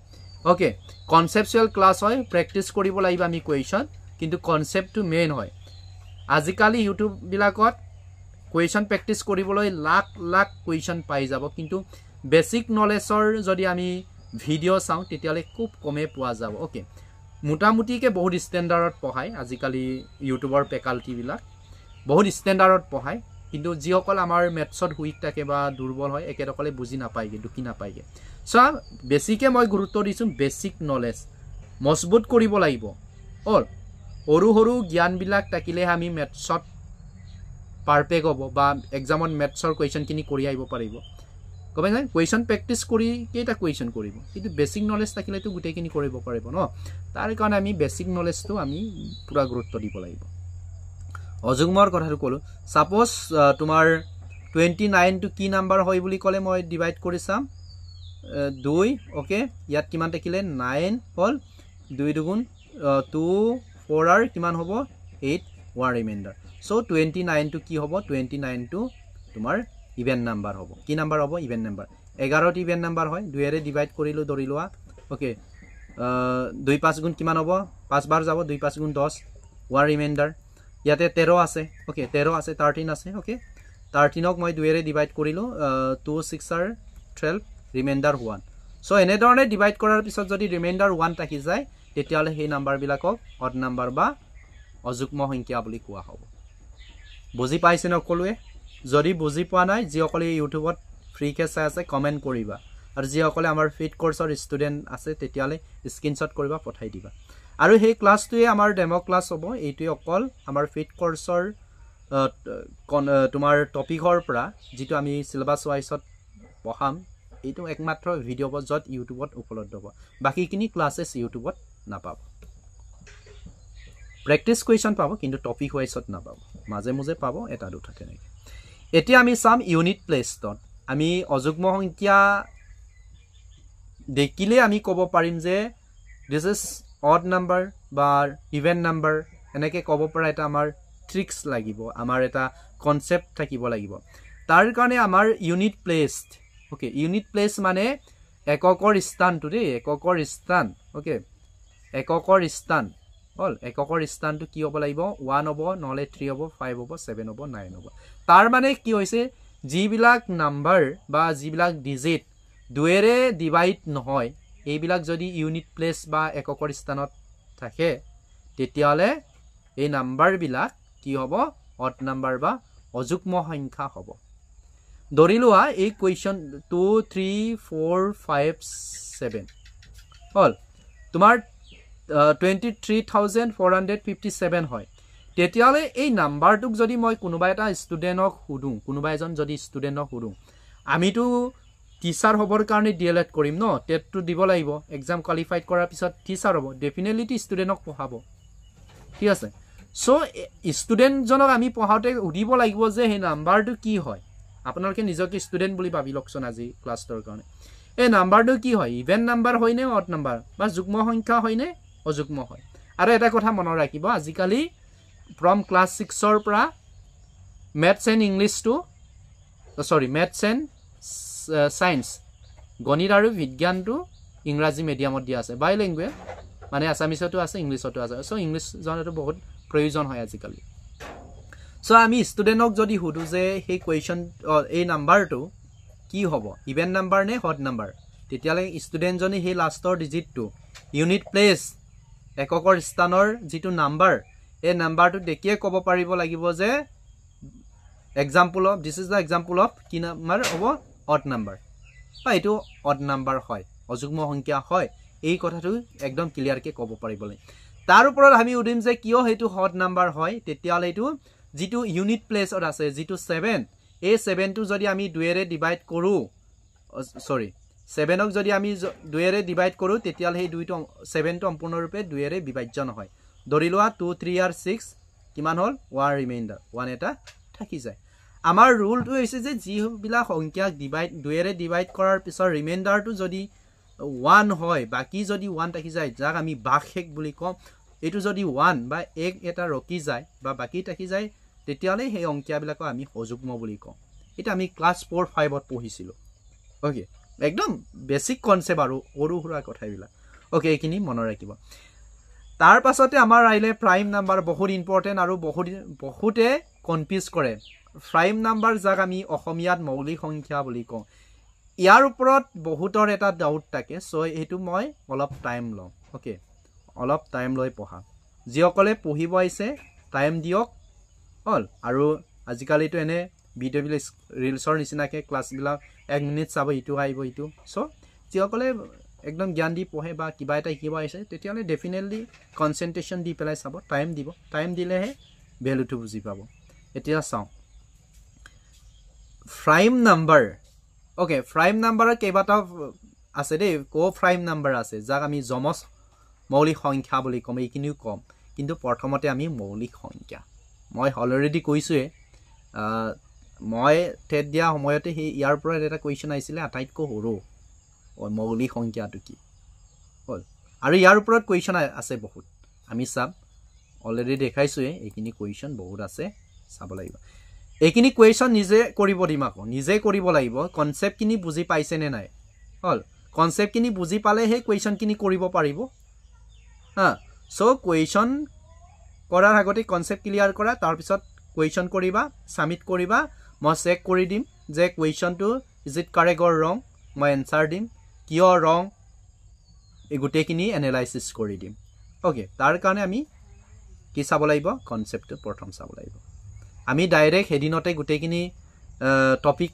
অ'কে, কনচেপচুৱেল ক্লাছ হয়, প্ৰেক্টিছ কৰিব লাগিব আমি কুৱেশ্যন, কিন্তু কনচেপ্টটো মেইন হয়। আজিকালি ইউটিউববিলাকত কুৱেশ্যন প্ৰেক্টিছ কৰিবলৈ লাখ লাখ কুৱেশ্যন পাই যাব, কিন্তু বেছিক নলেজৰ যদি আমি ভিডিঅ' চাওঁ তেতিয়াহ'লে খুব কমেই পোৱা যাব। অ'কে, মোটামুটিকৈ বহুত ষ্টেণ্ডাৰ্ডত পঢ়ায় আজিকালি ইউটিউবৰ ফেকাল্টিবিলাক, বহুত ষ্টেণ্ডাৰ্ডত পঢ়ায়, কিন্তু যিসকল আমাৰ মেথছত উইক থাকে বা দুৰ্বল হয় একেসকলে বুজি নাপায়গৈ, ঢুকি নাপায়গৈ। চ' বেছিকৈ মই গুৰুত্ব দিছোঁ বেছিক নলেজ মজবুত কৰিব লাগিব। অল সৰু সৰু জ্ঞানবিলাক থাকিলেহে আমি মেথছত পাৰফেক্ট হ'ব বা এক্সামত মেথছৰ কুৱেশ্যনখিনি কৰি আহিব পাৰিব। গম পাইছে? কুৱেশ্যন প্ৰেক্টিছ কৰি কেইটা কুৱেশ্যন কৰিব, কিন্তু বেছিক নলেজ থাকিলেতো গোটেইখিনি কৰিব পাৰিব ন। তাৰ কাৰণে আমি বেছিক নলেজটো আমি পূৰা গুৰুত্ব দিব লাগিব। অযুগ্মৰ কথাটো ক'লোঁ। ছাপ'জ তোমাৰ 29টো কি নাম্বাৰ হয় বুলি ক'লে মই ডিভাইড কৰি চাম, 2। অ'কে, ইয়াত কিমান থাকিলে 9 হ'ল, 2 দুগুণ 2 4 আৰু কিমান হ'ব 8, 1 ৰিমাইণ্ডাৰ। চ' 29টো কি হ'ব, 29টো তোমাৰ ইভেন নাম্বাৰ হ'ব। কি নাম্বাৰ হ'ব? Even number. 11ত even number হয়, 2ৰে ডিভাইড কৰিলোঁ ধৰি লোৱা। অ'কে, 2 5 গুণ কিমান হ'ব, 5 বাৰ যাব, 2 5 গুণ 10, 1 ৰিমাইণ্ডাৰ। ইয়াতে 13 আছে, অ'কে 13 আছে, 13 আছে। অ'কে, 13ক মই 2ৰে ডিভাইড কৰিলোঁ, 2 6 আৰু 12, ৰিমাইণ্ডাৰ 1। চ' এনেধৰণে ডিভাইড কৰাৰ পিছত যদি ৰিমাইণ্ডাৰ 1 থাকি যায় তেতিয়াহ'লে সেই নাম্বাৰবিলাকক অড নাম্বাৰ বা অযুগ্ম সংখ্যা বুলি কোৱা হ'ব। বুজি পাইছে সকলোৱে? যদি বুজি পোৱা নাই, যিসকলে ইউটিউবত ফ্ৰীকৈ চাই আছে কমেণ্ট কৰিবা, আৰু যিসকলে আমাৰ ফিট কৰ্চৰ ষ্টুডেণ্ট আছে তেতিয়াহ'লে স্ক্ৰীনশ্বট কৰিবা, পঠাই দিবা। আৰু সেই ক্লাছটোৱে আমাৰ ডেম' ক্লাছ হ'ব। এইটোৱে অকল আমাৰ ফিট কৰ্চৰ তোমাৰ টপিকৰ পৰা যিটো আমি চিলেবাছ ৱাইজত পঢ়াম, এইটো একমাত্ৰ ভিডিঅ' হ'ব য'ত ইউটিউবত উপলব্ধ হ'ব। বাকীখিনি ক্লাছেছ ইউটিউবত নাপাব। প্ৰেক্টিছ কুৱেশ্যন পাব, কিন্তু টপিক ৱাইজত নাপাব, মাজে মাজে পাব এটা দুটা তেনেকৈ। এতিয়া আমি চাম ইউনিট প্লেচত আমি অযুগ্ম সংখ্যা দেখিলে আমি ক'ব পাৰিম যে this is odd number বা ইভেন নাম্বাৰ, এনেকৈ ক'ব পৰা এটা আমাৰ ট্ৰিক্স লাগিব, আমাৰ এটা কনচেপ্ট থাকিব লাগিব। তাৰ কাৰণে আমাৰ unit place, okay, unit place মানে এককৰ স্থানটো দেই, এককৰ স্থান। অ'কে, এককৰ স্থান হ'ল, এককৰ স্থানটো কি হ'ব লাগিব, 1 হ'ব, নহ'লে 3 হ'ব, 5 হ'ব, 7 হ'ব, 9 হ'ব। তাৰ মানে কি হৈছে, যিবিলাক নাম্বাৰ বা যিবিলাক ডিজিট 2ৰে ডিভাইড নহয়, এইবিলাক যদি ইউনিট প্লেচ বা এককৰ স্থানত থাকে তেতিয়াহ'লে এই নাম্বাৰবিলাক কি হ'ব, অড নাম্বাৰ বা অযুগ্ম সংখ্যা হ'ব। ধৰি লোৱা এই কুৱেশ্যন 2 3 4 5 7 হ'ল তোমাৰ 23,457 হয়। তেতিয়াহ'লে এই নাম্বাৰটোক যদি মই কোনোবা এটা ষ্টুডেণ্টক সোধোঁ, কোনোবা এজন যদি ষ্টুডেণ্টক সোধোঁ, আমিতো টিচাৰ হ'বৰ কাৰণে ডি এল এড কৰিম ন, টেটটো দিব লাগিব, এক্সাম কোৱালিফাইড কৰাৰ পিছত টিচাৰ হ'ব, ডেফিনেটলি ষ্টুডেণ্টক পঢ়াব, ঠিক আছে। চ' ষ্টুডেণ্টজনক আমি পঢ়াওঁতে সুধিব লাগিব যে সেই নাম্বাৰটো কি হয়। আপোনালোকে নিজকে ষ্টুডেণ্ট বুলি ভাবি লওকচোন আজি ক্লাছটোৰ কাৰণে। এই নাম্বাৰটো কি হয়, ইভেন নাম্বাৰ হয়নে অড নাম্বাৰ, বা যুগ্ম সংখ্যা হয়নে অযুগ্ম হয়। আৰু এটা কথা মনত ৰাখিব, আজিকালি ফ্ৰম ক্লাছ 6ৰ পৰা মেথছ এণ্ড ইংলিছটো, চৰি মেথছ এণ্ড ছায়েন্স, গণিত আৰু বিজ্ঞানটো ইংৰাজী মিডিয়ামত দিয়া আছে, বাই লেংগুৱেজ মানে আছামিছতো আছে ইংলিছতো আছে। চ' ইংলিছ জনাটো বহুত প্ৰয়োজন হয় আজিকালি। চ' আমি ষ্টুডেণ্টক যদি সোধোঁ যে সেই কুৱেশ্যন এই নাম্বাৰটো কি হ'ব, ইভেন নাম্বাৰ নে হড নাম্বাৰ, তেতিয়াহ'লে ষ্টুডেণ্টজনে সেই লাষ্টৰ ডিজিটটো ইউনিট প্লেচ এককৰ স্থানৰ যিটো নাম্বাৰ, এই নাম্বাৰটো দেখিয়ে ক'ব পাৰিব লাগিব যে example of this is the example of কি নাম্বাৰ হ'ব, অড নাম্বাৰ, বা এইটো অড নাম্বাৰ হয়, অযুগ্ম সংখ্যা হয়। এই কথাটো একদম ক্লিয়াৰকৈ ক'ব পাৰিব লাগিব। তাৰ ওপৰত আমি সুধিম যে কিয় সেইটো হড নাম্বাৰ হয়, তেতিয়াহ'লে এইটো যিটো ইউনিট প্লেচত আছে, যিটো 7, এই 7টো যদি আমি 2ৰে ডিভাইড কৰোঁ, চৰি ছেভেনক যদি আমি দুয়েৰে ডিভাইড কৰোঁ তেতিয়াহ'লে সেই দুইটো ছেভেনটো সম্পূৰ্ণৰূপে দুয়েৰে বিভাজ্য নহয়। ধৰি লোৱা 2 3 আৰু 6 কিমান হ'ল, 1 ৰিমাইণ্ডাৰ 1 এটা থাকি যায়। আমাৰ ৰুলটো হৈছে যে যিবিলাক সংখ্যাক ডিভাইড দুয়েৰে ডিভাইড কৰাৰ পিছত ৰিমাইণ্ডাৰটো যদি 1 হয়, বাকী যদি 1 থাকি যায়, যাক আমি ভাগশেষ বুলি কওঁ, এইটো যদি 1 বা 1 এটা ৰকি যায় বা বাকী থাকি যায় তেতিয়াহ'লে সেই সংখ্যাবিলাকক আমি অযুগ্ম বুলি কওঁ। এটা আমি ক্লাছ 4 5ত পঢ়িছিলোঁ। অ'কে, একদম বেছিক কনচেপ্ট আৰু সৰু সুৰা কথাবিলাক। অ'কে, এইখিনি মনত ৰাখিব। তাৰ পাছতে আমাৰ আহিলে প্ৰাইম নাম্বাৰ, বহুত ইম্পৰ্টেণ্ট আৰু বহুতে কনফিউজ কৰে। প্ৰাইম নাম্বাৰ যাক আমি অসমীয়াত মৌলিক সংখ্যা বুলি কওঁ, ইয়াৰ ওপৰত বহুতৰ এটা ডাউট থাকে। চ' সেইটো মই অলপ টাইম লওঁ। অ'কে, অলপ টাইম লৈ পঢ়া। যিসকলে পঢ়িব আহিছে টাইম দিয়ক হ'ল। আৰু আজিকালিতো এনে ভিডিঅ'বিলাক ৰিলচৰ নিচিনাকৈ ক্লাছবিলাক 1 মিনিট চাব, ইটো আহিব ইটো। চ' যিসকলে একদম জ্ঞান দি পঢ়ে বা কিবা এটা শিকিব আহিছে তেতিয়াহ'লে ডেফিনেটলি কনচেনট্ৰেশ্যন দি পেলাই চাব, টাইম দিব। টাইম দিলেহে ভেলুটো বুজি পাব। এতিয়া চাওঁ প্ৰাইম নাম্বাৰ। অ'কে, প্ৰাইম নাম্বাৰৰ কেইবাটাও আছে দেই। ক' প্ৰাইম নাম্বাৰ আছে, যাক আমি যমজ মৌলিক সংখ্যা বুলি ক'ম, এইখিনিও ক'ম। কিন্তু প্ৰথমতে আমি মৌলিক সংখ্যা, মই অলৰেডি কৈছোঁৱে, মই টেট দিয়া সময়তে সেই ইয়াৰ পৰা এটা কুৱেশ্যন আহিছিলে, আটাইতকৈ সৰু মৌলিক সংখ্যাটো কি হ'ল। আৰু ইয়াৰ ওপৰত কুৱেশ্যন আছে বহুত, আমি চাম, অলৰেডি দেখাইছোঁৱে, এইখিনি কুৱেশ্যন বহুত আছে, চাব লাগিব। এইখিনি কুৱেশ্যন নিজে কৰিব দিম, আকৌ নিজে কৰিব লাগিব। কনচেপ্টখিনি বুজি পাইছেনে নাই হ'ল, কনচেপ্টখিনি বুজি পালে সেই কুৱেশ্যনখিনি কৰিব পাৰিব। হা, চ' কুৱেশ্যন কৰাৰ আগতে কনচেপ্ট ক্লিয়াৰ কৰা, তাৰপিছত কুৱেশ্যন কৰিবা, ছাবমিট কৰিবা। মই চেক কৰি দিম যে কুৱেশ্যনটো is it correct or wrong, মই এনচাৰ দিম কিয় ৰং, এই গোটেইখিনি এনালাইচিছ কৰি দিম। অ'কে, তাৰ কাৰণে আমি কি চাব লাগিব, কনচেপ্টটো প্ৰথম চাব লাগিব। আমি ডাইৰেক্ট সেইদিনতে গোটেইখিনি টপিক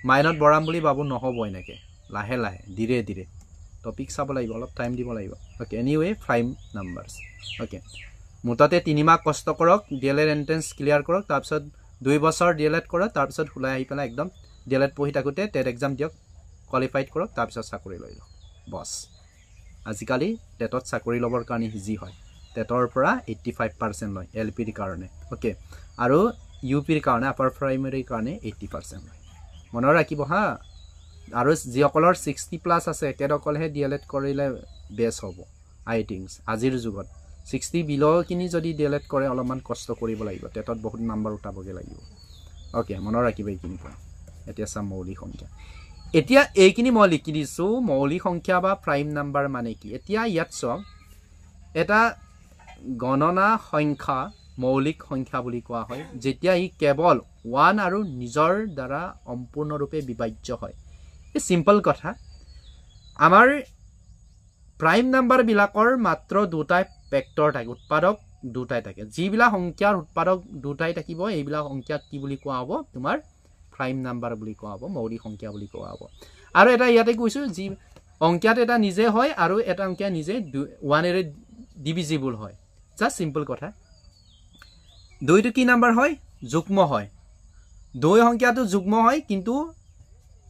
মাইনত বঢ়াম বুলি ভাবোঁ, নহ'ব। এনেকৈ লাহে লাহে ধীৰে ধীৰে টপিক চাব লাগিব, অলপ টাইম দিব লাগিব। Okay, anyway prime numbers. Okay, মুঠতে 3 মাহ কষ্ট কৰক, D El Ed entrance clear কৰক, তাৰপিছত 2 বছৰ ডি এল এড কৰক, তাৰপিছত ওলাই আহি পেলাই একদম ডি এল এড পঢ়ি থাকোঁতে টেট এক্সাম দিয়ক, কোৱালিফাইড কৰক, তাৰপিছত চাকৰি লৈ লওক, বছ। আজিকালি টেটত চাকৰি ল'বৰ কাৰণে ইজি হয়। টেটৰ পৰা 85% লয় এল পিৰ কাৰণে। অ'কে, আৰু ইউ পিৰ কাৰণে, আপাৰ প্ৰাইমেৰীৰ কাৰণে 80% লয়, মনত ৰাখিব হা। আৰু যিসকলৰ 60+ আছে তেখেতসকলেহে ডি এল এড কৰিলে বেষ্ট হ'ব আই থিংক। আজিৰ যুগত 60 বিল'খিনি যদি ডি এল এড কৰে অলপমান কষ্ট কৰিব লাগিব, টেটত বহুত নাম্বাৰ উঠাবগৈ লাগিব। অ'কে, মনত ৰাখিব এইখিনি পইণ্ট। এতিয়া চাম মৌলিক সংখ্যা। এতিয়া এইখিনি মই লিখি দিছোঁ, মৌলিক সংখ্যা বা প্ৰাইম নাম্বাৰ মানে কি। এতিয়া ইয়াত চাওক, এটা গণনা সংখ্যা মৌলিক সংখ্যা বুলি কোৱা হয় যেতিয়া ই কেৱল 1 আৰু নিজৰ দ্বাৰা সম্পূৰ্ণৰূপে বিভাজ্য হয়। এই চিম্পল কথা, আমাৰ প্ৰাইম নাম্বাৰবিলাকৰ মাত্ৰ দুটাই ফেক্টৰ থাকে, উৎপাদক দুটাই থাকে। যিবিলাক সংখ্যাৰ উৎপাদক দুটাই থাকিব এইবিলাক সংখ্যাক কি বুলি কোৱা হ'ব, তোমাৰ প্ৰাইম নাম্বাৰ বুলি কোৱা হ'ব, মৌলিক সংখ্যা বুলি কোৱা হ'ব। আৰু এটা ইয়াতে কৈছোঁ, যি সংখ্যাটো এটা নিজে হয় আৰু এটা সংখ্যা নিজে 1-এৰে ডিভিজিবল হয়। জাষ্ট চিম্পল কথা। 2টো কি নাম্বাৰ হয়, যুগ্ম হয়। 2 সংখ্যাটো যুগ্ম হয়, কিন্তু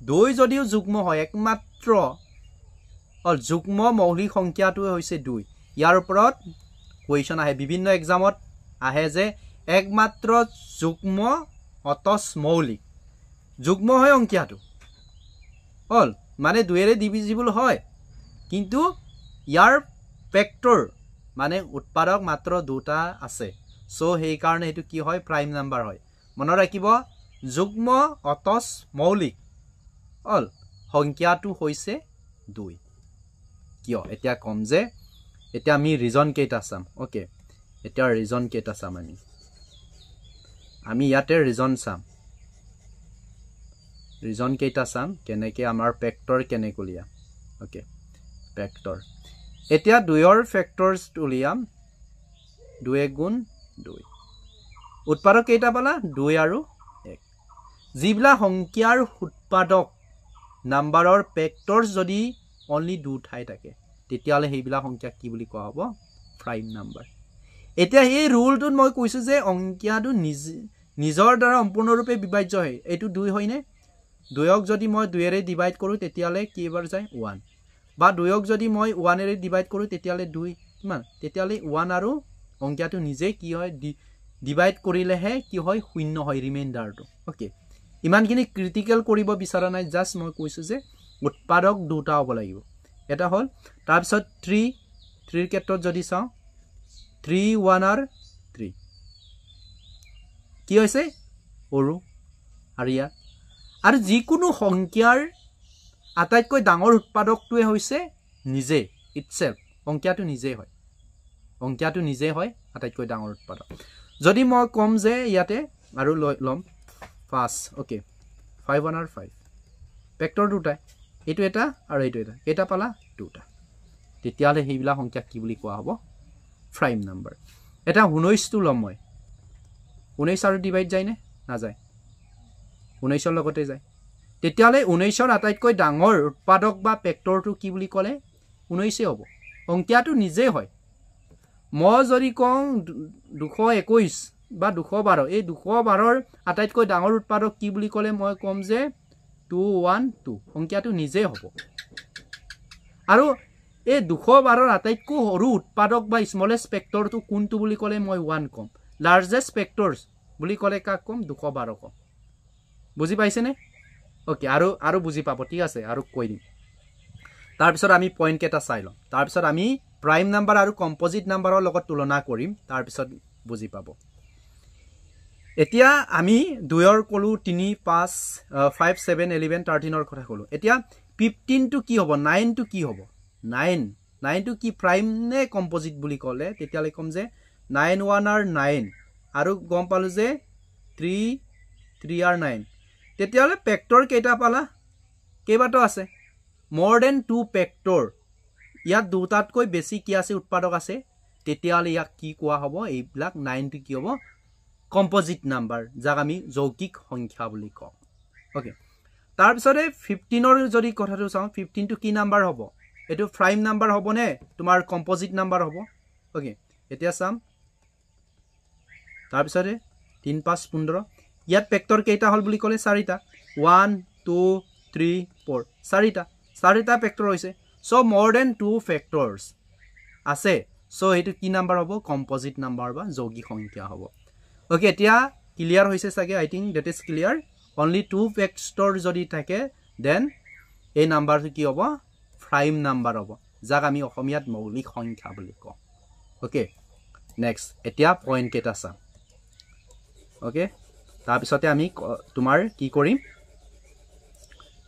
2 যদিও যুগ্ম হয়, একমাত্ৰ যুগ্ম মৌলিক সংখ্যাটোৱে হৈছে 2। ইয়াৰ ওপৰত কুৱেশ্যন আহে, বিভিন্ন এক্সামত আহে যে একমাত্ৰ যুগ্ম অথচ মৌলিক, যুগ্ম হয় সংখ্যাটো হ'ল, মানে 2-এৰে ডিভিজিবল হয়, কিন্তু ইয়াৰ ফেক্টৰ মানে উৎপাদক মাত্ৰ 2টা আছে। চ' সেইকাৰণে সেইটো কি হয়, প্ৰাইম নাম্বাৰ হয়। মনত ৰাখিব, যুগ্ম অথচ মৌলিক হ'ল সংখ্যাটো হৈছে 2। কিয় এতিয়া ক'ম যে, এতিয়া আমি ৰিজন কেইটা চাম। অ'কে, এতিয়া ৰিজন কেইটা চাম আমি, আমি ইয়াতে ৰিজন চাম, ৰিজন কেইটা চাম, কেনেকৈ আমাৰ ফেক্টৰ কেনেকৈ উলিয়াম। অ'কে, ফেক্টৰ এতিয়া 2ৰ ফেক্টৰছ উলিয়াম, 2 গুণ 2। উৎপাদক কেইটা পালা, 2 আৰু 1। যিবিলাক সংখ্যাৰ উৎপাদক নাম্বাৰৰ ফেক্টৰছ যদি অনলি 2 ঠাই থাকে তেতিয়াহ'লে সেইবিলাক সংখ্যা কি বুলি কোৱা হ'ব, প্ৰাইম নাম্বাৰ। এতিয়া এই ৰুলটোত মই কৈছোঁ যে সংখ্যাটো নিজৰ দ্বাৰা সম্পূৰ্ণৰূপে বিভাজ্য হয়। এইটো 2 হয়নে? দুয়ক যদি মই দুয়েৰে ডিভাইড কৰোঁ তেতিয়াহ'লে কেইবাৰ যায় ওৱান, বা দুয়ক যদি মই ওৱানেৰে ডিভাইড কৰোঁ তেতিয়াহ'লে দুই, কিমান? তেতিয়াহ'লে ওৱান আৰু সংখ্যাটো নিজে কি হয়, ডিভাইড কৰিলেহে কি হয়, শূন্য হয় ৰিমাইণ্ডাৰটো। অ'কে, ইমানখিনি ক্ৰিটিকেল কৰিব বিচৰা নাই, জাষ্ট মই কৈছোঁ যে উৎপাদক দুটা হ'ব লাগিব। এটা হ'ল, তাৰপিছত থ্ৰী, থ্ৰীৰ ক্ষেত্ৰত যদি চাওঁ থ্ৰী ওৱান আৰু থ্ৰী কি হৈছে, সৰু। আৰু ইয়াত আৰু যিকোনো সংখ্যাৰ আটাইতকৈ ডাঙৰ উৎপাদকটোৱে হৈছে নিজে, ইটছেল্ফ, সংখ্যাটো নিজেই হয়, সংখ্যাটো নিজেই হয় আটাইতকৈ ডাঙৰ উৎপাদক। যদি মই ক'ম যে ইয়াতে আৰু লৈ ল'ম পাঁচ, অ'কে, ফাইভ ওৱান আৰু ফাইভ, ফেক্টৰ দুটাই, এইটো এটা আৰু এইটো এটা, কেইটা পালা? দুটা। তেতিয়াহ'লে সেইবিলাক সংখ্যা কি বুলি কোৱা হ'ব? Prime number. এটা 19টো ল'ম মই, 19 আৰু ডিভাইড যায়নে? নাযায়, 19ৰ লগতে যায়। তেতিয়াহ'লে 19ৰ আটাইতকৈ ডাঙৰ উৎপাদক বা ফেক্টৰটো কি বুলি ক'লে 19 হ'ব, সংখ্যাটো নিজেই হয়। মই যদি কওঁ 221 বা 212, এই 212ৰ আটাইতকৈ ডাঙৰ উৎপাদক কি বুলি ক'লে মই ক'ম যে 2 1 2, সংখ্যাটো নিজেই হ'ব। আৰু এই 212ৰ আটাইতকৈ সৰু উৎপাদক বা স্মলেষ্ট ফেক্টৰটো কোনটো বুলি ক'লে মই 1 ক'ম। লাৰ্জেষ্ট ফেক্টৰছ বুলি ক'লে কাক ক'ম? 212 ক'ম। বুজি পাইছেনে? অ'কে, আৰু আৰু বুজি পাব, ঠিক আছে, আৰু কৈ দিম। তাৰপিছত আমি পইণ্ট কেইটা চাই ল'ম, তাৰপিছত আমি প্ৰাইম নাম্বাৰ আৰু কম্পজিট নাম্বাৰৰ লগত তুলনা কৰিম, তাৰপিছত বুজি পাব। এতিয়া আমি দুয়ৰ ক'লোঁ, 3 5 5 7 11 13ৰ কথা ক'লোঁ। এতিয়া 15টো কি হ'ব, 9টো কি হ'ব? 9টো কি প্ৰাইম নে কম্পজিট বুলি ক'লে তেতিয়াহ'লে ক'ম যে 9 1 আৰু 9, আৰু গম পালোঁ যে 3 3 আৰু 9। তেতিয়াহ'লে ফেক্টৰ কেইটা পালা? কেইবাটাও আছে, মোৰ then 2 factor. ইয়াত দুটাতকৈ বেছি কি আছে, উৎপাদক আছে। তেতিয়াহ'লে ইয়াক কি কোৱা হ'ব? এইবিলাক 9টো কি হ'ব? কম্পজিট নাম্বাৰ, যাক আমি যৌগিক সংখ্যা বুলি কওঁ। অ'কে, তাৰপিছতে 15ৰ যদি কথাটো চাওঁ, 15টো কি নাম্বাৰ হ'ব? এইটো প্ৰাইম নাম্বাৰ হ'বনে তোমাৰ কম্পজিট নাম্বাৰ হ'ব? অ'কে, এতিয়া চাম। তাৰপিছতে 3 5 15, ইয়াত ফেক্টৰ কেইটা হ'ল বুলি ক'লে চাৰিটা, 1 2 3 4, চাৰিটা ফেক্টৰ হৈছে। চ' মোৰ then 2 factors আছে। চ' সেইটো কি নাম্বাৰ হ'ব? কম্পজিট নাম্বাৰ বা যৌগিক সংখ্যা হ'ব। অ'কে, এতিয়া ক্লিয়াৰ হৈছে চাগে, I think that is clear. Only 2 factor যদি থাকে then এই নাম্বাৰটো কি হ'ব? প্ৰাইম নাম্বাৰ হ'ব, যাক আমি অসমীয়াত মৌলিক সংখ্যা বুলি কওঁ। অ'কে, নেক্সট এতিয়া পইণ্ট কেইটা চাম। অ'কে, তাৰপিছতে আমি তোমাৰ কি কৰিম,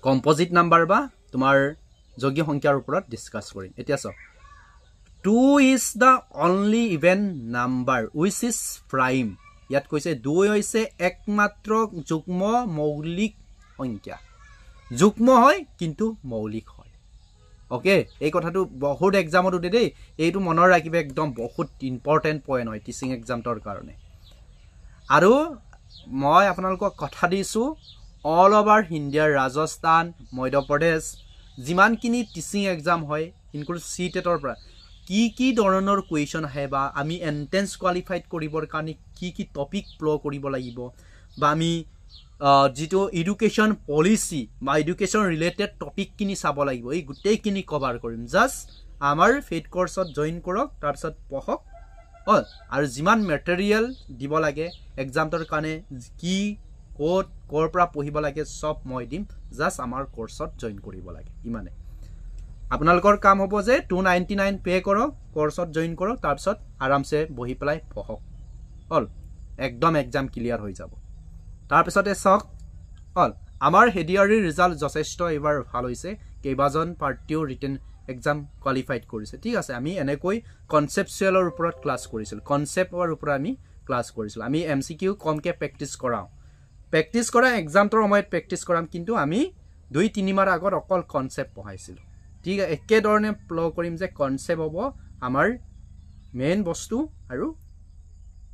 কম্পজিট নাম্বাৰ বা তোমাৰ যৌগিক সংখ্যাৰ ওপৰত ডিছকাছ কৰিম। এতিয়া চাওক, 2 is the only even number which is prime. ইয়াত কৈছে 2 হৈছে একমাত্ৰ যুগ্ম মৌলিক সংখ্যা। যুগ্ম হয় কিন্তু মৌলিক হয়। অ'কে, এই কথাটো বহুত এক্সামত উঠে দেই, এইটো মনত ৰাখিব, একদম বহুত ইম্পৰ্টেণ্ট পইণ্ট হয় টিচিং এক্সামটোৰ কাৰণে। আৰু মই আপোনালোকক কথা দিছোঁ, অল অভাৰ ইণ্ডিয়াৰ ৰাজস্থান, মধ্যপ্ৰদেশ যিমানখিনি টিচিং এক্সাম হয়, ইনক্লুড চি টেটৰ পৰা কি কি ধৰণৰ কুৱেশ্যন আহে, বা আমি এণ্ট্ৰেঞ্চ কোৱালিফাইড কৰিবৰ কাৰণে কি কি টপিক ফ্ল' কৰিব লাগিব, বা আমি যিটো এডুকেশ্যন পলিচি বা এডুকেশ্যন ৰিলেটেড টপিকখিনি চাব লাগিব, এই গোটেইখিনি কভাৰ কৰিম। জাষ্ট আমাৰ ফেইড কৰ্চত জইন কৰক, তাৰপিছত পঢ়ক। অঁ, আৰু যিমান মেটেৰিয়েল দিব লাগে এক্সামটোৰ কাৰণে, কি ক'ত ক'ৰ পৰা পঢ়িব লাগে চব মই দিম। জাষ্ট আমাৰ কৰ্চত জইন কৰিব লাগে, ইমানে। আপোনালোকৰ কাম হ'ব যে 299 পে' কৰক, কৰ্চত জইন কৰক, তাৰপিছত আৰামছে বহি পেলাই পঢ়ক। হ'ল, একদম এক্সাম ক্লিয়াৰ হৈ যাব। তাৰপিছতে চাওক, হ'ল আমাৰ হেডিয়াৰীৰ ৰিজাল্ট যথেষ্ট এইবাৰ ভাল হৈছে, কেইবাজন পাৰ্টিও ৰিটেন এক্সাম কোৱালিফাইড কৰিছে। ঠিক আছে, আমি এনেকৈ কনচেপচুৱেলৰ ওপৰত ক্লাছ কৰিছিলোঁ, কনচেপ্টৰ ওপৰত আমি ক্লাছ কৰিছিলোঁ। আমি এম চি কিউ কমকৈ প্ৰেক্টিছ কৰাওঁ, প্ৰেক্টিছ কৰা এক্সামটোৰ সময়ত প্ৰেক্টিছ কৰাম, কিন্তু আমি 2-3 মাহ আগত অকল কনচেপ্ট পঢ়াইছিলোঁ। ঠিক একেধৰণে ফ্ল' কৰিম যে কনচেপ্ট হ'ব আমাৰ মেইন বস্তু, আৰু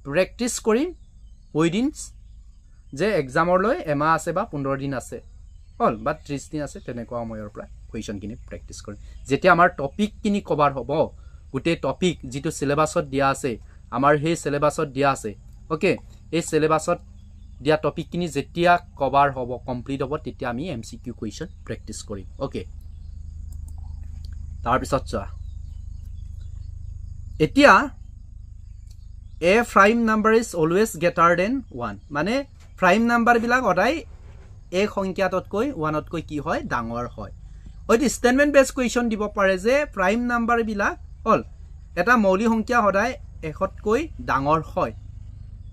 প্ৰেক্টিছ কৰিম উইদিন যে এক্সামলৈ এমাহ আছে বা 15 দিন আছে হ'ল বা 30 দিন আছে, তেনেকুৱা সময়ৰ পৰা কুৱেশ্যনখিনি প্ৰেক্টিছ কৰিম। যেতিয়া আমাৰ টপিকখিনি কভাৰ হ'ব, গোটেই টপিক যিটো চিলেবাছত দিয়া আছে, আমাৰ সেই চিলেবাছত দিয়া আছে, অ'কে, এই চিলেবাছত দিয়া টপিকখিনি যেতিয়া কভাৰ হ'ব, কমপ্লিট হ'ব, তেতিয়া আমি M C Q question practice কৰিম। অ'কে, তাৰপিছত চোৱা এতিয়া a prime number is always greater than one, মানে প্ৰাইম নাম্বাৰবিলাক সদায় এক সংখ্যাটোতকৈ ওৱানতকৈ কি হয়, ডাঙৰ হয়। হয়তো ষ্টেটমেণ্ট বেছ কুৱেশ্যন দিব পাৰে যে প্ৰাইম নাম্বাৰবিলাক হ'ল এটা মৌলিক সংখ্যা সদায় এশতকৈ ডাঙৰ হয়,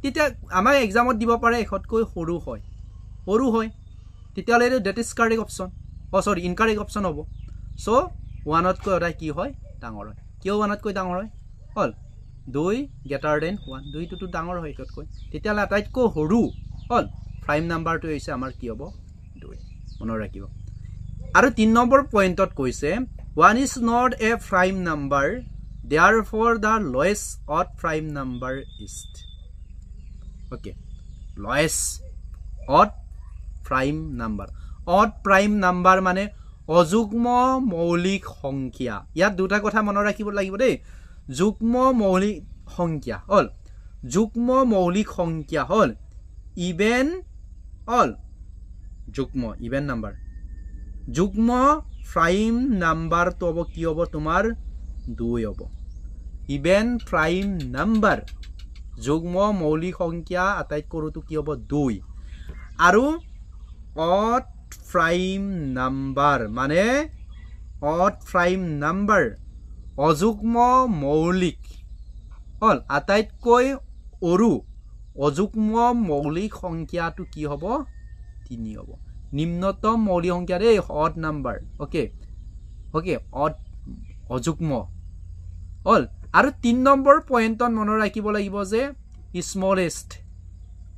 তেতিয়া আমাক এক্সামত দিব পাৰে এশতকৈ সৰু হয়, সৰু হয়, তেতিয়াহ'লে এইটো that is correct option, oh sorry incorrect option হ'ব। চ' ওৱানতকৈ সদায় কি হয়, ডাঙৰ হয়। কিয় ওৱানতকৈ ডাঙৰ হয়? হ'ল দুই গ্ৰেটাৰ দেন ওৱান, দুইটোতো ডাঙৰ হয় একতকৈ, তেতিয়াহ'লে আটাইতকৈ সৰু হ'ল প্ৰাইম নাম্বাৰটো হৈছে আমাৰ কি হ'ব, দুই, মনত ৰাখিব। আৰু 3 নম্বৰ পইণ্টত কৈছে one is not a prime number, therefore the lowest odd prime number is, okay, lowest odd prime number. Odd prime number মানে অযুগ্ম মৌলিক সংখ্যা। ইয়াত দুটা কথা মনত ৰাখিব লাগিব দেই, যুগ্ম মৌলিক সংখ্যা হ'ল, যুগ্ম মৌলিক সংখ্যা হ'ল ইভেন হ'ল যুগ্ম ইভেন নাম্বাৰ, যুগ্ম প্ৰাইম নাম্বাৰটো হ'ব কি হ'ব তোমাৰ দুই হ'ব। ইভেন প্ৰাইম নাম্বাৰ যুগ্ম মৌলিক সংখ্যা আটাইতকৈ সৰুটো কি হ'ব, দুই। আৰু অড প্ৰাইম নাম্বাৰ মানে অড প্ৰাইম নাম্বাৰ অযুগ্ম মৌলিক হ'ল আটাইতকৈ সৰু অযুগ্ম মৌলিক সংখ্যাটো কি হ'ব, তিনি হ'ব। নিম্নতম মৌলিক সংখ্যা দেই, odd number, okay okay, odd অযুগ্ম হ'ল। আৰু 3 নম্বৰ পইণ্টত মনত ৰাখিব লাগিব যে স্মলেষ্ট,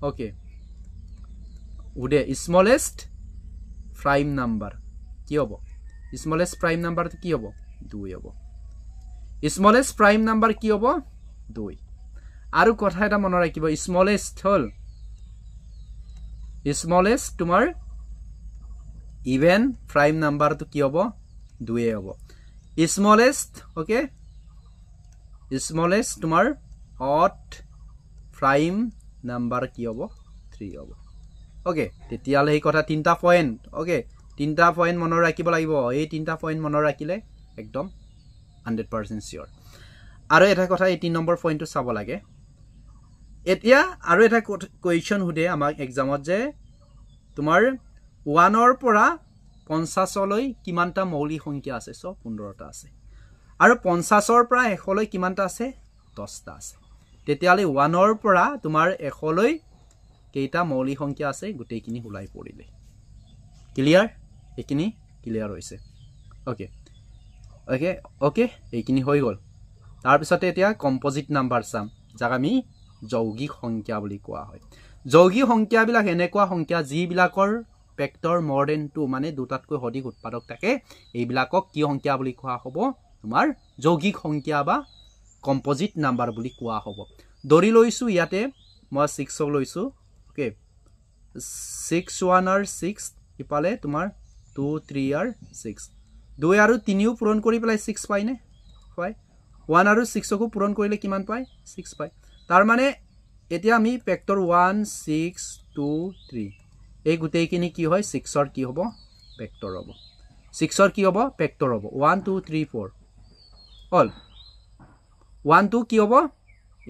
অ'কে উদে স্মলেষ্ট প্ৰাইম নাম্বাৰ কি হ'ব, স্মলেষ্ট প্ৰাইম নাম্বাৰটো কি হ'ব, দুই হ'ব। স্মলেষ্ট প্ৰাইম নাম্বাৰ কি হ'ব, দুই। আৰু কথা এটা মনত ৰাখিব, স্মলেষ্ট হ'ল স্মলেষ্ট তোমাৰ ইভেন প্ৰাইম নাম্বাৰটো কি হ'ব, দুয়ে হ'ব। স্মলেষ্ট, অ'কে, স্মলেষ্ট তোমাৰ অড প্ৰাইম নাম্বাৰ কি হ'ব, থ্ৰী হ'ব। অ'কে, তেতিয়াহ'লে সেই কথা তিনিটা পইণ্ট, অ'কে, তিনিটা পইণ্ট মনত ৰাখিব লাগিব। এই তিনিটা পইণ্ট মনত ৰাখিলে একদম 100% চিয়'ৰ। আৰু এটা কথা, এই 3 নম্বৰ পইণ্টটো চাব লাগে। এতিয়া আৰু এটা কুৱেশ্যন সোধে আমাক এক্সামত যে তোমাৰ 1ৰ পৰা 50লৈ কিমানটা মৌলিক সংখ্যা আছে, চ' 15টা আছে। আৰু 50ৰ পৰা 100লৈ কিমানটা আছে, 10টা আছে। তেতিয়াহ'লে 1ৰ পৰা তোমাৰ 100লৈ কেইটা মৌলিক সংখ্যা আছে গোটেইখিনি ওলাই পৰিলে। ক্লিয়াৰ? এইখিনি ক্লিয়াৰ হৈছে। অ'কে অ'কে অ'কে, এইখিনি হৈ গ'ল। তাৰপিছতে এতিয়া কম্পজিট নাম্বাৰ চাম, যাক আমি যৌগিক সংখ্যা বুলি কোৱা হয়। যৌগিক সংখ্যাবিলাক এনেকুৱা সংখ্যা যিবিলাকৰ ফেক্টৰ মোৰ দেন 2, মানে দুটাতকৈ অধিক উৎপাদক থাকে, এইবিলাকক কি সংখ্যা বুলি কোৱা হ'ব, তোমাৰ যৌগিক সংখ্যা বা কম্পজিট নাম্বাৰ বুলি কোৱা হ'ব। ধৰি লৈছোঁ ইয়াতে মই 6ক লৈছোঁ, অ'কে, 6 1 আৰু 6, ইফালে তোমাৰ 2 3 আৰু 6, 2 আৰু 3ও পূৰণ কৰি পেলাই 6 পায়নে, পায়। 1 আৰু 6কো পূৰণ কৰিলে কিমান পায়, 6 পায়। তাৰমানে এতিয়া আমি ফেক্টৰ 1 6 2 3 এই গোটেইখিনি কি হয়, 6ৰ কি হ'ব, ফেক্টৰ হ'ব। 6ৰ কি হ'ব, ফেক্টৰ হ'ব। 1 2 3 4 হ'ল। 1 2 কি হ'ব,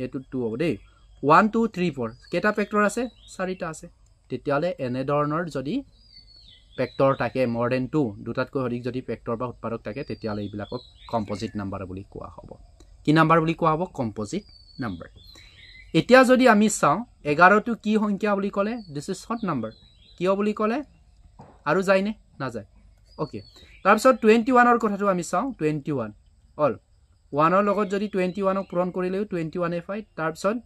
এইটো 2 হ'ব দেই। 1 2 3 4 কেইটা ফেক্টৰ আছে, 4টা আছে। তেতিয়াহ'লে এনেধৰণৰ যদি ফেক্টৰ থাকে মোৰ দেন 2, দুটাতকৈ অধিক যদি ফেক্টৰ বা উৎপাদক থাকে, তেতিয়াহ'লে এইবিলাকক কম্পজিট নাম্বাৰ বুলি কোৱা হ'ব। কি নাম্বাৰ বুলি কোৱা হ'ব, কম্পজিট নাম্বাৰ। এতিয়া যদি আমি চাওঁ 11টো কি সংখ্যা বুলি ক'লে, this is odd number. কিয় বুলি ক'লে, আৰু যায়নে, নাযায়। অ'কে, তাৰপিছত 21ৰ কথাটো আমি চাওঁ। 21 হ'ল, 1ৰ লগত যদি 21ক পূৰণ কৰিলেও 21 পায়। তাৰপিছত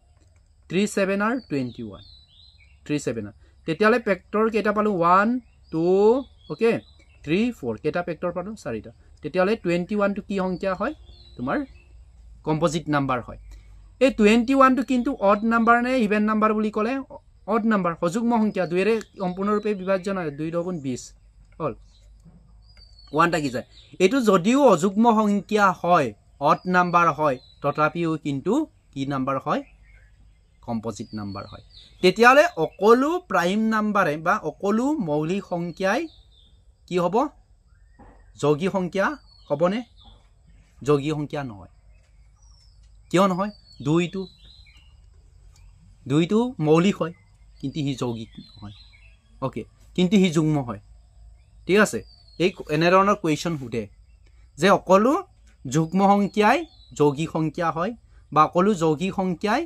3 7 আৰু 21, 3 7, তেতিয়াহ'লে ফেক্টৰ কেইটা পালোঁ, 1 2 অ'কে 3 4, কেইটা ফেক্টৰ পালোঁ, 4টা। তেতিয়াহ'লে 21টো কি সংখ্যা হয়, তোমাৰ কম্পজিট নাম্বাৰ হয়। এই 21টো কিন্তু অড নাম্বাৰ নে ইভেন নাম্বাৰ বুলি ক'লে, অড নাম্বাৰ, সযুগ্ম সংখ্যা, দুয়েৰে সম্পূৰ্ণৰূপে বিভাজ্য নহয়, 2 2 20 হ'ল, 1 থাকি যায়। এইটো যদিও অযুগ্ম সংখ্যা হয়, অড নাম্বাৰ হয়, তথাপিও কিন্তু কি নাম্বাৰ হয়, কম্পজিট নাম্বাৰ হয়। তেতিয়াহ'লে সকলো প্ৰাইম নাম্বাৰে বা সকলো মৌলিক সংখ্যাই কি হ'ব? যৌগিক সংখ্যা হ'বনে? যৌগিক সংখ্যা নহয়। কিয় নহয়? দুইটো মৌলিক হয়, কিন্তু সি যৌগিক নহয়। অ'কে, কিন্তু সি যুগ্ম হয়। ঠিক আছে, এই এনেধৰণৰ কুৱেশ্যন সোধে যে সকলো যুগ্ম সংখ্যাই যৌগিক সংখ্যা হয় বা সকলো যৌগিক সংখ্যাই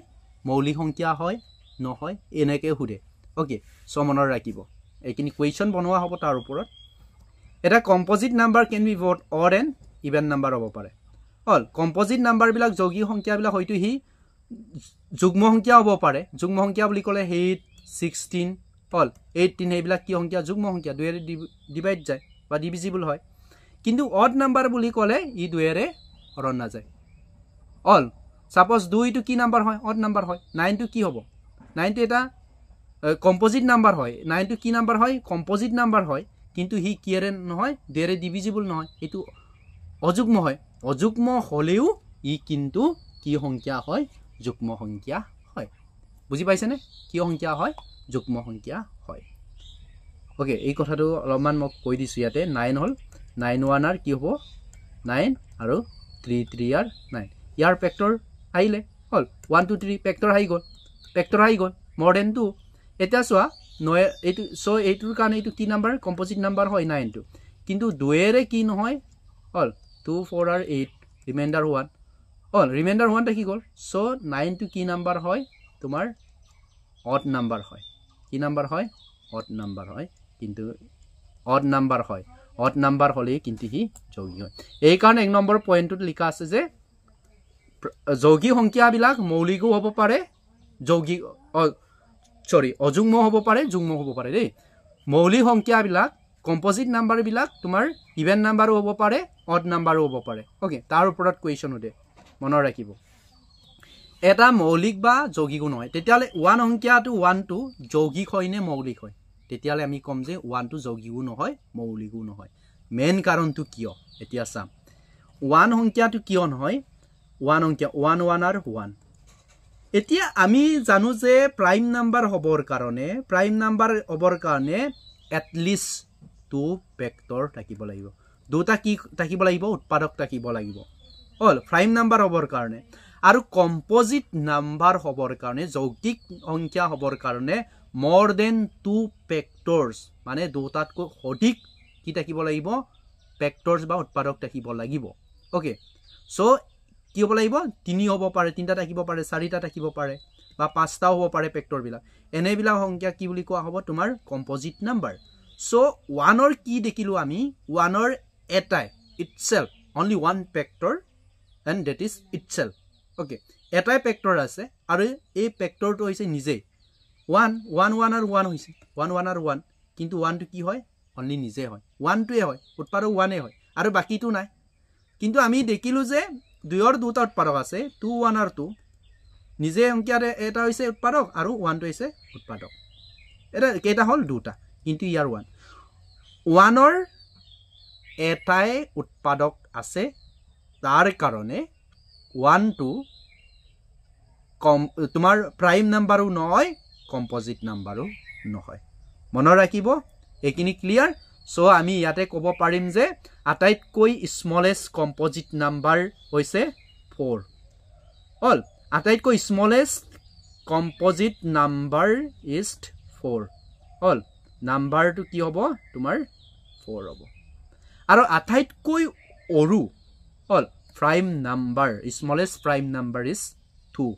মৌলিক সংখ্যা হয় নহয়, এনেকৈ সোধে। অ'কে, চ' মনত ৰাখিব এইখিনি কুৱেশ্যন বনোৱা হ'ব তাৰ ওপৰত। এটা composite number can be both odd and even number হ'ব পাৰে। হ'ল কম্পজিট নাম্বাৰবিলাক যৌগিক সংখ্যাবিলাক হয়তো সি যুগ্ম সংখ্যা হ'ব পাৰে। যুগ্ম সংখ্যা বুলি ক'লে 8, 16, হ'ল 18, সেইবিলাক কি সংখ্যা? যুগ্ম সংখ্যা, দুয়েৰে ডিভাইড যায় বা ডিভিজিবল হয়। কিন্তু অড নাম্বাৰ বুলি ক'লে ই দুয়েৰে হৰণ নাযায়। অল ছাপ'জ 2টো কি নাম্বাৰ হয়? অড নাম্বাৰ হয়। 9টো কি হ'ব? 9টো এটা কম্পজিট নাম্বাৰ হয়। 9টো কি নাম্বাৰ হয়? কম্পজিট নাম্বাৰ হয়, কিন্তু সি কিয়েৰে নহয়? দুয়েৰে ডিভিজিবল নহয়, এইটো অযুগ্ম হয়। অযুগ্ম হ'লেও ই কিন্তু কি সংখ্যা হয়? যুগ্ম সংখ্যা হয়। বুজি পাইছেনে? কি সংখ্যা হয়? যুগ্ম সংখ্যা হয়। অ'কে, এই কথাটো অলপমান মই কৈ দিছোঁ। ইয়াতে 9 হ'ল, 9 1 আৰু কি হ'ব? 9 আৰু 3 3 আৰু 9। ইয়াৰ ফেক্টৰ আহিলে হ'ল 1 2 3, ফেক্টৰ আহি গ'ল, ফেক্টৰ আহি গ'ল মোৰ দেন 2। এতিয়া চোৱা নয় এইটো, চ' এইটোৰ কাৰণে এইটো কি নাম্বাৰ? কম্পজিট নাম্বাৰ হয় 9টো, কিন্তু দুয়েৰে কি নহয়? হ'ল 2 4 আৰু 8, ৰিমাইণ্ডাৰ 1 হ'ল, ৰিমাইণ্ডাৰ 1 থাকি গ'ল। চ' 9টো কি নাম্বাৰ হয়? তোমাৰ অড নাম্বাৰ হয়। কি নাম্বাৰ হয়? অড নাম্বাৰ হয়, কিন্তু অড নাম্বাৰ হয়। অড নাম্বাৰ হ'লেই কিন্তু সি যৌগিক হয়। এইকাৰণে 1 নম্বৰ পইণ্টটোত লিখা আছে যে যৌগিক সংখ্যাবিলাক মৌলিকো হ'ব পাৰে, যৌগিক চৰি অযুগ্ম হ'ব পাৰে, যুগ্ম হ'ব পাৰে দেই। মৌলিক সংখ্যাবিলাক কম্পজিট নাম্বাৰবিলাক তোমাৰ ইভেন নাম্বাৰো হ'ব পাৰে, অড নাম্বাৰো হ'ব পাৰে। অ'কে, তাৰ ওপৰত কুৱেশ্যন সোধে, মনত ৰাখিব। এটা মৌলিক বা যৌগিকো নহয়। তেতিয়াহ'লে 1 সংখ্যাটো 1টো যৌগিক হয় নে মৌলিক হয়? তেতিয়াহ'লে আমি ক'ম যে 1টো যৌগিকো নহয়, মৌলিকো নহয়। মেইন কাৰণটো কিয় এতিয়া চাম। 1 সংখ্যাটো কিয় নহয়? 1 সংখ্যা 1 1 আৰু 1। এতিয়া আমি জানো যে প্ৰাইম নাম্বাৰ হ'বৰ কাৰণে, প্ৰাইম নাম্বাৰ হ'বৰ কাৰণে এটলিষ্ট 2 ফেক্টৰ থাকিব লাগিব। দুটা কি থাকিব লাগিব? উৎপাদক থাকিব লাগিব। হ'ল প্ৰাইম নাম্বাৰ হ'বৰ কাৰণে। আৰু কম্পজিট নাম্বাৰ হ'বৰ কাৰণে, যৌগিক সংখ্যা হ'বৰ কাৰণে মোৰ দেন 2 ফেক্টৰ্ছ, মানে দুটাতকৈ অধিক কি থাকিব লাগিব? ফেক্টৰ্ছ বা উৎপাদক থাকিব লাগিব। অ'কে, চ' কি হ'ব লাগিব? 3 হ'ব পাৰে, 3টা থাকিব পাৰে, 4টা থাকিব পাৰে বা 5টাও হ'ব পাৰে ফেক্টৰবিলাক। এনেবিলাক সংখ্যা কি বুলি কোৱা হ'ব? তোমাৰ কম্পজিট নাম্বাৰ। চ' 1ৰ কি দেখিলোঁ আমি? 1ৰ এটাই itself, only 1 factor and that is itself. Okay, এটাই ফেক্টৰ আছে আৰু এই ফেক্টৰটো হৈছে নিজেই। 1 1 1 আৰু 1 হৈছে, 1 1 আৰু 1, কিন্তু 1টো কি হয়? অনলি নিজে হয়, 1টোৱে হয়, উৎপাদক 1েই হয় আৰু বাকীটো নাই। কিন্তু আমি দেখিলোঁ যে 2ৰ দুটা উৎপাদক আছে, 2 1 আৰু 2। নিজে সংখ্যাৰে এটা হৈছে উৎপাদক আৰু 1টো হৈছে উৎপাদক। এটা কেইটা হ'ল? 2টা, কিন্তু ইয়াৰ 1 1ৰ এটাই উৎপাদক আছে, তাৰ কাৰণে 1টো কম তোমাৰ প্ৰাইম নাম্বাৰো নহয়, কম্পজিট নাম্বাৰো নহয়। মনত ৰাখিব এইখিনি ক্লিয়াৰ। চ' আমি ইয়াতে ক'ব পাৰিম যে আটাইতকৈ স্মলেষ্ট কম্পজিট নাম্বাৰ হৈছে 4। হ'ল আটাইতকৈ স্মলেষ্ট কম্পজিট নাম্বাৰ is 4। হ'ল নাম্বাৰটো কি হ'ব? তোমাৰ 4 হ'ব। আৰু আটাইতকৈ সৰু হ'ল prime number, smallest prime number is 2।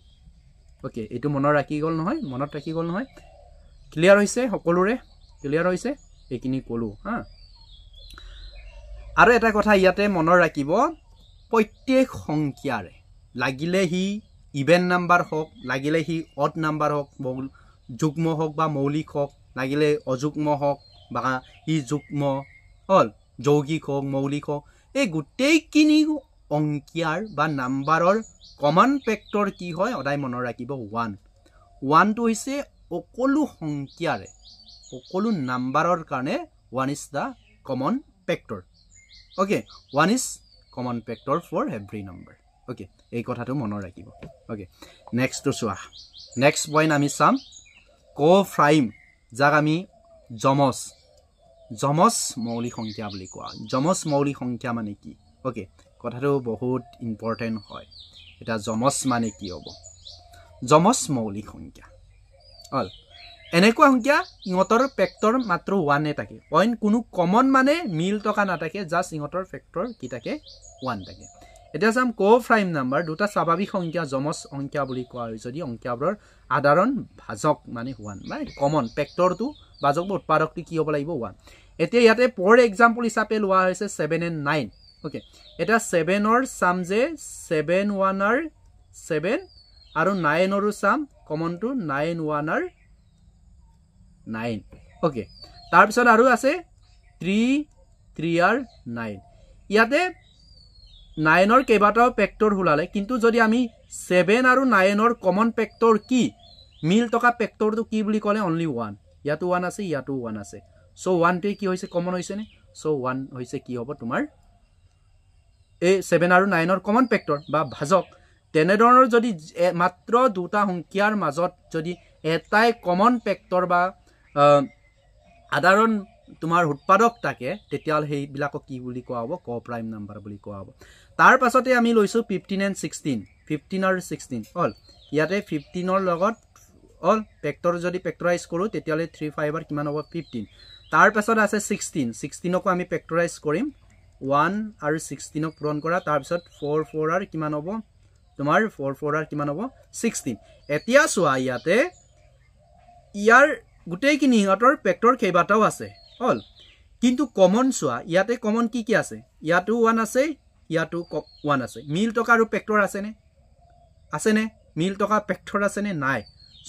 Okay, এইটো মনত ৰাখি গ'ল নহয়? মনত ৰাখি গ'ল নহয়? ক্লিয়াৰ হৈছে সকলোৰে? ক্লিয়াৰ হৈছে? এইখিনি ক'লোঁ। হা, আৰু এটা কথা ইয়াতে মনত ৰাখিব, প্ৰত্যেক সংখ্যাৰে লাগিলে সি ইভেন নাম্বাৰ হওক, লাগিলে সি অড নাম্বাৰ হওক, যুগ্ম হওক বা মৌলিক হওক, লাগিলে অযুগ্ম হওক বা ই যুগ্ম হ'ল, যৌগিক হওক, মৌলিক হওক, এই গোটেইখিনি সংখ্যাৰ বা নাম্বাৰৰ কমন ফেক্টৰ কি হয়? সদায় মনত ৰাখিব 1। 1টো হৈছে সকলো সংখ্যাৰে, সকলো নাম্বাৰৰ কাৰণে 1 is the common factor. Okay, 1 is common factor for every number. Okay, এই কথাটো মনত ৰাখিব। অ'কে, নেক্সটটো চোৱা। নেক্সট পইণ্ট আমি চাম ক' প্ৰাইম, যাক আমি যমজ যমজ মৌলিক সংখ্যা বুলি কোৱা হয়। যমজ মৌলিক সংখ্যা মানে কি? অ'কে, কথাটো বহুত ইম্পৰ্টেণ্ট হয়। এতিয়া যমজ মানে কি হ'ব? যমজ মৌলিক সংখ্যা হ'ল এনেকুৱা সংখ্যা, ইহঁতৰ ফেক্টৰ মাত্ৰ ওৱানে থাকে, অইন কোনো কমন মানে মিল থকা নাথাকে। জাষ্ট ইহঁতৰ ফেক্টৰ কি থাকে? ওৱান থাকে। এতিয়া চাম ক' প্ৰাইম নাম্বাৰ। দুটা স্বাভাৱিক সংখ্যা যমজ সংখ্যা বুলি কোৱা হয় যদি সংখ্যাবোৰৰ সাধাৰণ ভাজক মানে ওৱান, মানে কমন ফেক্টৰটো, ভাজক বা উৎপাদকটো কি হ'ব লাগিব? ওৱান। এতিয়া ইয়াতে ফৰ এক্সাম্পল হিচাপে লোৱা হৈছে 7 এণ্ড 9। অ'কে, এতিয়া ছেভেনৰ চাম যে ছেভেন ওৱান আৰ ছেভেন আৰু নাইনৰো চাম কমনটো 9 1 are 9। Okay, তাৰপিছত আৰু আছে 3 3 are 9। ইয়াতে নাইনৰ কেইবাটাও ফেক্টৰ ওলালে, কিন্তু যদি আমি ছেভেন আৰু নাইনৰ কমন ফেক্টৰ কি, মিল থকা ফেক্টৰটো কি বুলি ক'লে অনলি ওৱান। ইয়াতো ওৱান আছে, ইয়াতো ওৱান আছে। চ' ওৱানটোৱে কি হৈছে? কমন হৈছেনে? চ' ওৱান হৈছে কি হ'ব তোমাৰ এই ছেভেন আৰু নাইনৰ কমন ফেক্টৰ বা ভাজক। তেনেধৰণৰ যদি মাত্ৰ দুটা সংখ্যাৰ মাজত যদি এটাই কমন ফেক্টৰ বা সাধাৰণ তোমাৰ উৎপাদক থাকে, তেতিয়াহ'লে সেইবিলাকক কি বুলি কোৱা হ'ব? ক' প্ৰাইম নাম্বাৰ বুলি কোৱা হ'ব। তাৰ পাছতে আমি লৈছোঁ 15 এণ্ড 16। 15 আৰু 16 হ'ল। ইয়াতে 15ৰ লগত অল ফেক্টৰ যদি ফেক্টৰাইজ কৰোঁ, তেতিয়াহ'লে থ্ৰী ফাইভ আৰু কিমান হ'ব? 15। তাৰপাছত আছে 16। 16কো আমি ফেক্টৰাইজ কৰিম। ওৱান আৰু 16ক পূৰণ কৰা। তাৰপিছত ফ'ৰ ফ'ৰ আৰু কিমান হ'ব তোমাৰ? ফ'ৰ ফ'ৰ আৰু কিমান হ'ব? 16। এতিয়া চোৱা, ইয়াতে ইয়াৰ গোটেইখিনি সিহঁতৰ ফেক্টৰ কেইবাটাও আছে হ'ল, কিন্তু কমন চোৱা, ইয়াতে কমন কি কি আছে? ইয়াতো ওৱান আছে, ইয়াতো ওৱান আছে। মিল থকা আৰু ফেক্টৰ আছেনে? আছেনে? মিল থকা ফেক্টৰ আছেনে? নাই।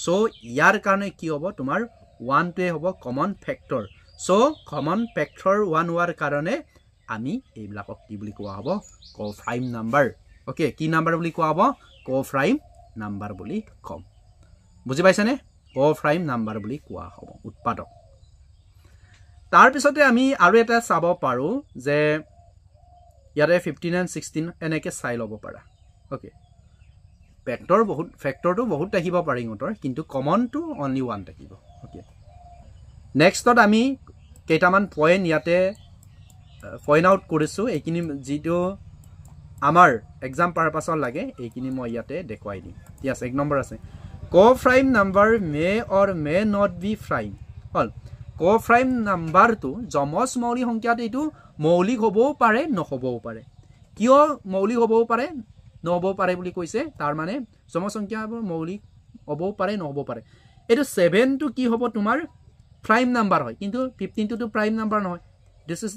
চ' ইয়াৰ কাৰণে কি হ'ব তোমাৰ? ওৱানটোৱে হ'ব কমন ফেক্টৰ। চ' কমন ফেক্টৰ ওৱান হোৱাৰ কাৰণে আমি এইবিলাকক কি বুলি কোৱা হ'ব? ক' প্ৰাইম নাম্বাৰ। অ'কে, কি নাম্বাৰ বুলি কোৱা হ'ব? ক' প্ৰাইম নাম্বাৰ বুলি ক'ম। বুজি পাইছেনে? ক' প্ৰাইম নাম্বাৰ বুলি কোৱা হ'ব উৎপাদক। তাৰপিছতে আমি আৰু এটা চাব পাৰোঁ যে ইয়াতে 15 এণ্ড 16 এনেকৈ চাই ল'ব পাৰা। অ'কে, ফেক্টৰ বহুত, ফেক্টৰটো বহুত থাকিব পাৰে ইহঁতৰ, কিন্তু কমনটো অনলি ওৱান থাকিব। অ'কে, নেক্সটত আমি কেইটামান পইণ্ট ইয়াতে পইণ্ট আউট কৰিছোঁ। এইখিনি যিটো আমাৰ এক্সাম পাৰপাছত লাগে, এইখিনি মই ইয়াতে দেখুৱাই দিম। ঠিক আছে, 1 নম্বৰ আছে co-prime number may or may not be prime। হ'ল, ক' প্ৰাইম নাম্বাৰটো যমজ মৌলিক সংখ্যাত এইটো মৌলিক হ'বও পাৰে, নহ'বও পাৰে। কিয় মৌলিক হ'বও পাৰে, নহ'বও পাৰে বুলি কৈছে? তাৰমানে যমজ সংখ্যাবোৰ মৌলিক হ'বও পাৰে, নহ'ব পাৰে। এইটো ছেভেনটো কি হ'ব তোমাৰ? প্ৰাইম নাম্বাৰ হয়, কিন্তু 15টোতো প্ৰাইম নাম্বাৰ নহয়। This is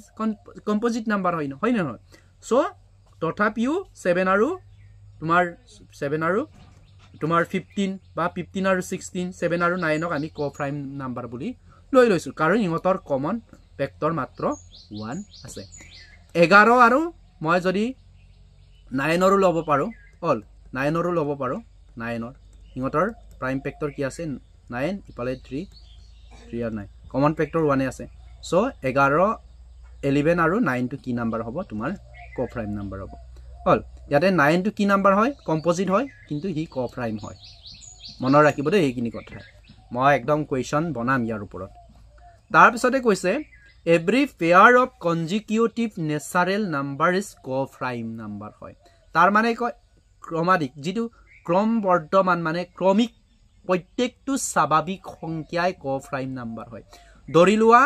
composite number হয়, হয় নে নহয়? চ' তথাপিও 7 আৰু তোমাৰ 15 বা 15 আৰু 16, 7 আৰু 9ক আমি ক' প্ৰাইম নাম্বাৰ বুলি লৈ লৈছোঁ, কাৰণ ইহঁতৰ কমন ফেক্টৰ মাত্ৰ ওৱান আছে। 11 আৰু মই যদি নাইনৰো ল'ব পাৰোঁ, হ'ল, নাইনৰো ল'ব পাৰোঁ। নাইনৰ সিহঁতৰ প্ৰাইম ফেক্টৰ কি আছে? নাইন। ইফালে থ্ৰী, থ্ৰী আৰু নাইন, কমন ফেক্টৰ ওৱানে আছে। চ' 11, 11 আৰু নাইনটো কি নাম্বাৰ হ'ব তোমাৰ? ক' প্ৰাইম নাম্বাৰ হ'ব। হ'ল, ইয়াতে নাইনটো কি নাম্বাৰ হয়? কম্পজিট হয়, কিন্তু সি ক' প্ৰাইম হয়। মনত ৰাখিব দেই এইখিনি কথা। মই একদম কুৱেশ্যন বনাম ইয়াৰ ওপৰত। তাৰপিছতে কৈছে every pair of consecutive natural number is co-prime number হয়। তাৰমানে কয় ক্ৰমাদিক, যিটো ক্ৰমবৰ্ধমান মানে ক্ৰমিক প্ৰত্যেকটো স্বাভাৱিক সংখ্যাই ক' প্ৰাইম নাম্বাৰ হয়। ধৰি লোৱা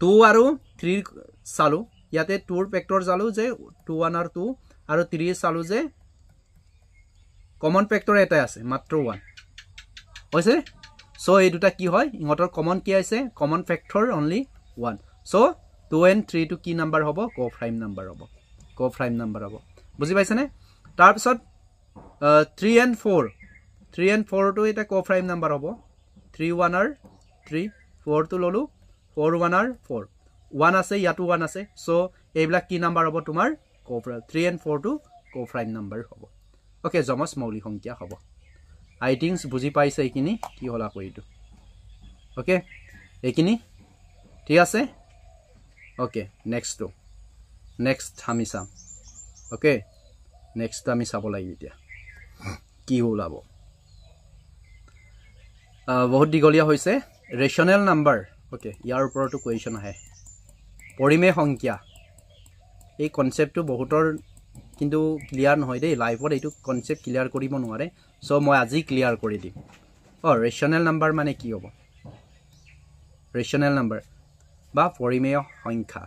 টু আৰু থ্ৰীৰ চালোঁ, ইয়াতে টুৰ ফেক্টৰ চালোঁ যে টু ওৱান আৰু টু আৰু থ্ৰী চালোঁ যে কমন ফেক্টৰ এটাই আছে, মাত্ৰ ওৱান হৈছে। চ' এই দুটা কি হয়? ইহঁতৰ কমন কি আছে? Common factor only one. So 2 and 3টো কি নাম্বাৰ হ'ব? ক' প্ৰাইম নাম্বাৰ হ'ব, ক' প্ৰাইম নাম্বাৰ হ'ব। বুজি পাইছেনে? তাৰপিছত 3 এণ্ড 4, 3 এণ্ড 4টো এতিয়া ক' প্ৰাইম নাম্বাৰ হ'ব। 3 1 are 3, 4টো ল'লোঁ, 4 1 are 4, one আছে, ইয়াতো ওৱান আছে। চ' এইবিলাক কি নাম্বাৰ হ'ব তোমাৰ? ক' 3 এণ্ড 4টো ক' প্ৰাইম নাম্বাৰ হ'ব। অ'কে, যমজ মৌলিক সংখ্যা হ'ব। আই থিংক বুজি পাইছে এইখিনি। কি হ'ল আকৌ এইটো? অ'কে, এইখিনি ঠিক আছে। অ'কে, নেক্সটটো, নেক্সট আমি চাম। অ'কে, নেক্সট আমি চাব লাগিব এতিয়া কি ওলাব। বহুত দীঘলীয়া হৈছে। ৰেচনেল নাম্বাৰ, অ'কে, ইয়াৰ ওপৰতো কুৱেশ্যন আহে। পৰিমেয় সংখ্যা, এই কনচেপ্টটো বহুতৰ কিন্তু ক্লিয়াৰ নহয় দেই, লাইফত এইটো কনচেপ্ট ক্লিয়াৰ কৰিব নোৱাৰে। চ' মই আজি ক্লিয়াৰ কৰি দিম। ৰেচনেল নাম্বাৰ মানে কি হ'ব? ৰেচনেল নাম্বাৰ বা পৰিমেয় সংখ্যা।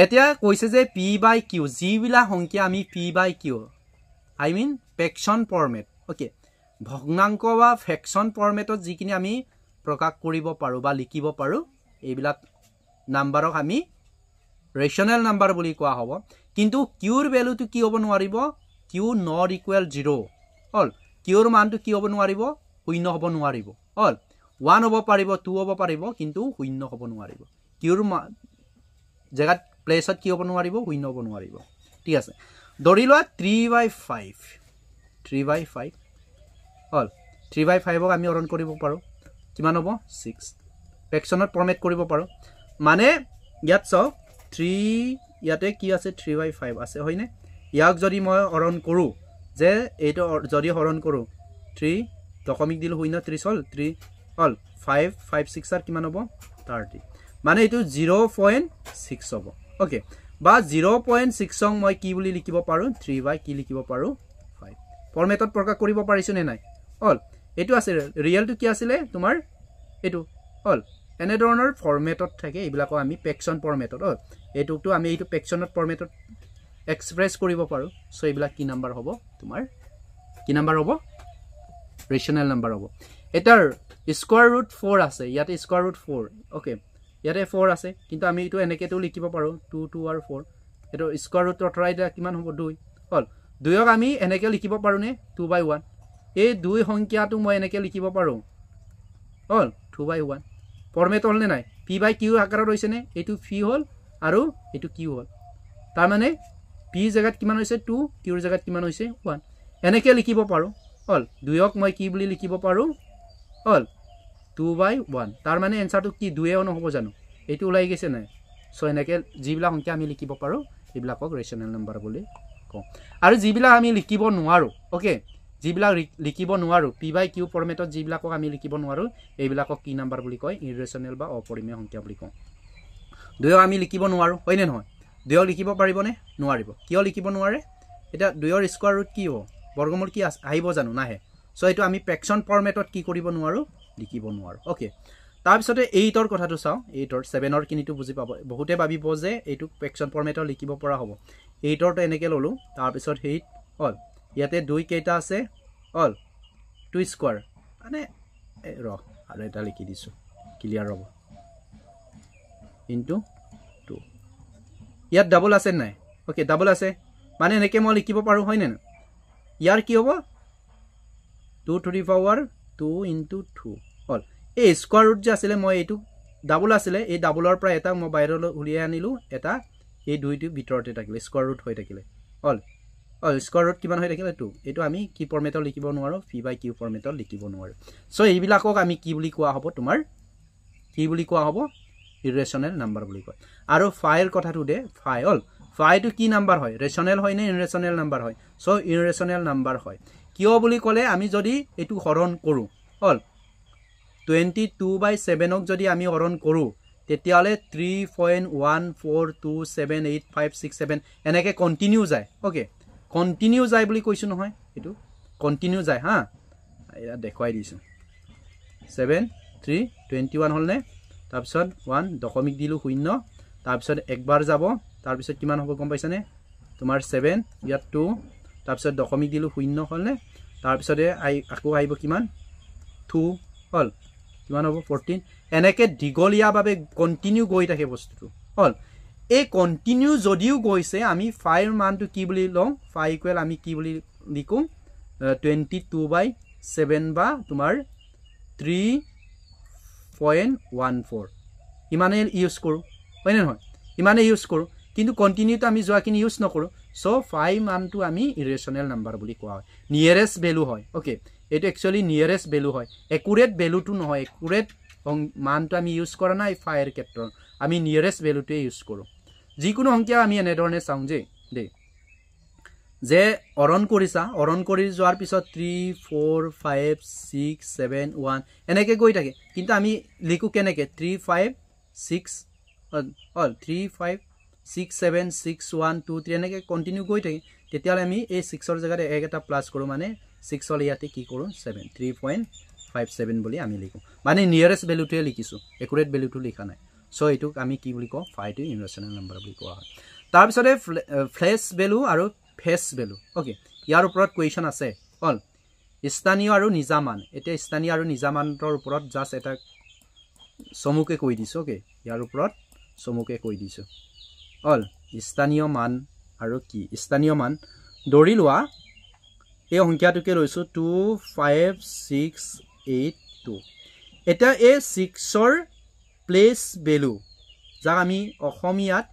এতিয়া কৈছে যে পি বাই কিউ, যিবিলাক সংখ্যা আমি P by Q, I mean fraction format, okay, ভগ্নাংক বা ফ্ৰেকশ্যন ফৰ্মেটত যিখিনি আমি প্ৰকাশ কৰিব পাৰোঁ বা লিখিব পাৰোঁ, এইবিলাক নাম্বাৰক আমি ৰেচনেল নাম্বাৰ বুলি কোৱা হ'ব। কিন্তু কিউৰ ভেলুটো কি হ'ব নোৱাৰিব? কিউ not equal zero' হ'ল। কিউৰ মানটো কি হ'ব নোৱাৰিব? শূন্য হ'ব নোৱাৰিব। হ'ল, 1 হ'ব পাৰিব, 2 হ'ব পাৰিব, কিন্তু শূন্য হ'ব নোৱাৰিব। কিউৰ জেগাত প্লেচত কি হ'ব নোৱাৰিব? শূন্য হ'ব নোৱাৰিব। ঠিক আছে, ধৰি লোৱা 3/5, 3/5 হ'ল। 3/5ক আমি হৰণ কৰিব পাৰোঁ, কিমান হ'ব? 6। ফ্ৰেকশ্যনত ফৰ্মেট কৰিব পাৰোঁ, মানে ইয়াত চাওক 3, ইয়াতে কি আছে? 3/5 আছে, হয়নে? ইয়াক যদি মই হৰণ কৰোঁ, যে এইটো যদি হৰণ কৰোঁ, 3 দশমিক দিলোঁ শূন্য, 30 হ'ল, 3 হ'ল, 5 5 6 কিমান হ'ব? 30, মানে এইটো 0.6 হ'ব। অ'কে, বা 0.6ক মই কি বুলি লিখিব পাৰোঁ? 3 বাই কি লিখিব পাৰোঁ? 5। ফৰ্মেটত প্ৰকাশ কৰিব পাৰিছোঁ নে নাই? হ'ল, এইটো আছে। ৰিয়েলটো কি আছিলে তোমাৰ? এইটো হ'ল। এনেধৰণৰ ফৰ্মেটত থাকে, এইবিলাকো আমি ফ্ৰেকশ্যন ফৰ্মেটত, এইটোকতো আমি এইটো ফ্ৰেকশ্যনত ফৰ্মেটত এক্সপ্ৰেছ কৰিব পাৰোঁ। চ' এইবিলাক কি নাম্বাৰ হ'ব তোমাৰ? কি নাম্বাৰ হ'ব? ৰেচনেল নাম্বাৰ হ'ব। এটাৰ স্কোৱাৰ ৰুট 4 আছে, ইয়াতে স্কোৱাৰ ৰুট 4, অ'কে, ইয়াতে 4 আছে, কিন্তু আমি এইটো এনেকৈতো লিখিব পাৰোঁ 2 2 আৰু 4। এইটো স্কোৱাৰ ৰুট আঁতৰাই দিয়া কিমান হ'ব? 2 হ'ল। 2ক আমি এনেকৈ লিখিব পাৰোঁনে? 2/1। এই 2 সংখ্যাটো মই এনেকৈ লিখিব পাৰোঁ, হ'ল, 2/1। ফৰ্মেট হ'লনে নাই? পি বাই কিউ আকাৰত হৈছেনে? এইটো পি হ'ল আৰু এইটো কিউ হ'ল। তাৰমানে পি জেগাত কিমান হৈছে? 2, কিউৰ জেগাত কিমান হৈছে? 1। এনেকৈ লিখিব পাৰোঁ, হ'ল। 2ক মই কি বুলি লিখিব পাৰোঁ? হ'ল, 2/1। তাৰমানে এনচাৰটো কি? 2য়েও নহ'ব জানো? এইটো ওলাই গৈছে নাই? চ' এনেকৈ যিবিলাক সংখ্যা আমি লিখিব পাৰোঁ সেইবিলাকক ৰেচনেল নাম্বাৰ বুলি কওঁ। আৰু যিবিলাক আমি লিখিব নোৱাৰোঁ, অ'কে, যিবিলাক লিখিব নোৱাৰোঁ, পি বাই কিউ ফৰ্মেটত যিবিলাকক আমি লিখিব নোৱাৰোঁ, এইবিলাকক কি নাম্বাৰ বুলি কয়? ইৰেচনেল বা অপৰিমেয় সংখ্যা বুলি কওঁ। 2ক আমি লিখিব নোৱাৰোঁ, হয়নে নহয়? 2ক লিখিব পাৰিবনে? নোৱাৰিব। কিয় লিখিব নোৱাৰে? এতিয়া 2ৰ স্কোৱাৰ ৰুট কি হ'ব? বৰ্গমূল কি আহিব জানো? নাহে। চ' এইটো আমি ফ্ৰেকশ্যন ফৰ্মেটত কি কৰিব নোৱাৰোঁ? লিখিব নোৱাৰোঁ। অ'কে, তাৰপিছতে 8ৰ কথাটো চাওঁ। 8ৰ 7ৰ খিনিতো বুজি পাব। বহুতে ভাবিব যে এইটো ফ্ৰেকশ্যন ফৰ্মেটত লিখিব পৰা হ'ব। 8ৰটো এনেকৈ ল'লোঁ, তাৰপিছত 8 হ'ল, ইয়াতে 2 কেইটা আছে? হ'ল, 2 স্কোৱাৰ, মানে ৰ আৰু এটা লিখি দিছোঁ, ক্লিয়াৰ হ'ব, ইনটু 2। ইয়াত ডাবল আছে নাই? অ'কে, ডাবল আছে, মানে এনেকৈ মই লিখিব পাৰোঁ, হয়নে নহয়? ইয়াৰ কি হ'ব? 2 to the power 2 into 2 হ'ল। এই স্কোৱাৰ ৰুট যে আছিলে, মই এইটো ডাবল আছিলে, এই ডাবলৰ পৰা এটা মই বাহিৰলৈ উলিয়াই আনিলোঁ, এটা এই 2টো ভিতৰতে থাকিলে, স্কোৱাৰ ৰুট হৈ থাকিলে, হ'ল। স্কোৱাৰ ৰুট কিমান হৈ থাকিলে? 2। এইটো আমি কি ফৰ্মেটত লিখিব নোৱাৰোঁ? পি বাই কিউ ফৰ্মেটত লিখিব নোৱাৰোঁ। চ' এইবিলাকক আমি কি বুলি কোৱা হ'ব? তোমাৰ কি বুলি কোৱা হ'ব? ইৰেচনেল নাম্বাৰ বুলি কয়। আৰু ফাইৰ কথাটো দে, ফাই হ'ল, ফাইটো কি নাম্বাৰ হয়? ৰেচনেল হয় নে ইৰেচনেল নাম্বাৰ হয়? চ' ইৰেচনেল নাম্বাৰ হয়। কিয় বুলি ক'লে আমি যদি এইটো হৰণ কৰোঁ, হ'ল, 22/7ক যদি আমি হৰণ কৰোঁ, তেতিয়াহ'লে 3.14278567 এনেকৈ কণ্টিনিউ যায়। অ'কে, কণ্টিনিউ যায় বুলি কৈছোঁ নহয়, এইটো কণ্টিনিউ যায়, হা, ইয়াত দেখুৱাই দিছোঁ। 7 3 21 হ'লনে? তাৰপিছত 1 দশমিক দিলোঁ শূন্য, তাৰপিছত একবাৰ যাব, তাৰপিছত কিমান হ'ব গম পাইছানে? তোমাৰ 7, ইয়াত 2, তাৰপিছত দশমিক দিলোঁ শূন্য হ'লনে? তাৰপিছতে আকৌ আহিব কিমান? 2 হ'ল, কিমান হ'ব? 14। এনেকৈ দীঘলীয়াভাৱে কণ্টিনিউ গৈ থাকে বস্তুটো, হ'ল। এই কণ্টিনিউ যদিও গৈছে, আমি ফাইৰ মানটো কি বুলি লওঁ? ফাই ইকুৱেল আমি কি বুলি লিখোঁ? 22/7 বা তোমাৰ 3.14, ইমানেই ইউজ কৰোঁ, হয়নে নহয়? ইমানেই ইউজ কৰোঁ, কিন্তু কণ্টিনিউটো আমি যোৱাখিনি ইউজ নকৰোঁ। চ' ফাই মানটো আমি ইৰেচনেল নাম্বাৰ বুলি কোৱা হয়, নিয়েৰেষ্ট ভেলু হয়। অ'কে, এইটো একচুৱেলি নিয়েৰেষ্ট ভেলু হয়, একুৰেট ভেলুটো নহয়। একুৰেট মানটো আমি ইউজ কৰা নাই ফাইৰ ক্ষেত্ৰত, আমি নিয়েৰেষ্ট ভেলুটোৱে ইউজ কৰোঁ। যিকোনো সংখ্যা আমি এনেধৰণে চাওঁ যে দেই। যে অৰণ কৰিছা, অৰণ কৰি যোৱাৰ পিছত 3 4 5 6 7 1 এনেকৈ গৈ থাকে, কিন্তু আমি লিখোঁ কেনেকৈ 3 5 6 3 5 6 7 6 1 2 3 এনেকৈ কণ্টিনিউ গৈ থাকে। তেতিয়াহ'লে আমি এই 6ৰ জেগাত এক এটা প্লাছ কৰোঁ, মানে 6 হ'লে ইয়াতে কি কৰোঁ 7, 3.57 বুলি আমি লিখোঁ, মানে নিয়েৰেষ্ট ভেলুটোৱে লিখিছোঁ, একুৰেট ভেলুটো লিখা নাই। চ' এইটোক আমি কি বুলি কওঁ, ফাইটো ইৰেশ্যনেল নাম্বাৰ বুলি কোৱা হয়। তাৰপিছতে ফ্লেছ ভেলু আৰু ফেচ ভেলু। অ'কে, ইয়াৰ ওপৰত কুৱেশ্যন আছে হ'ল স্থানীয় আৰু নিজা মান। এতিয়া স্থানীয় আৰু নিজা মানৰ ওপৰত জাষ্ট এটা চমুকে কৈ দিছোঁ। অ'কে, ইয়াৰ ওপৰত চমুকে কৈ দিছোঁ হ'ল স্থানীয় মান আৰু কি। স্থানীয় মান ধৰি লোৱা এই সংখ্যাটোকে লৈছোঁ 2 5 6 8 2। এতিয়া এই 6ৰ প্লেচ ভেলু, যাক আমি অসমীয়াত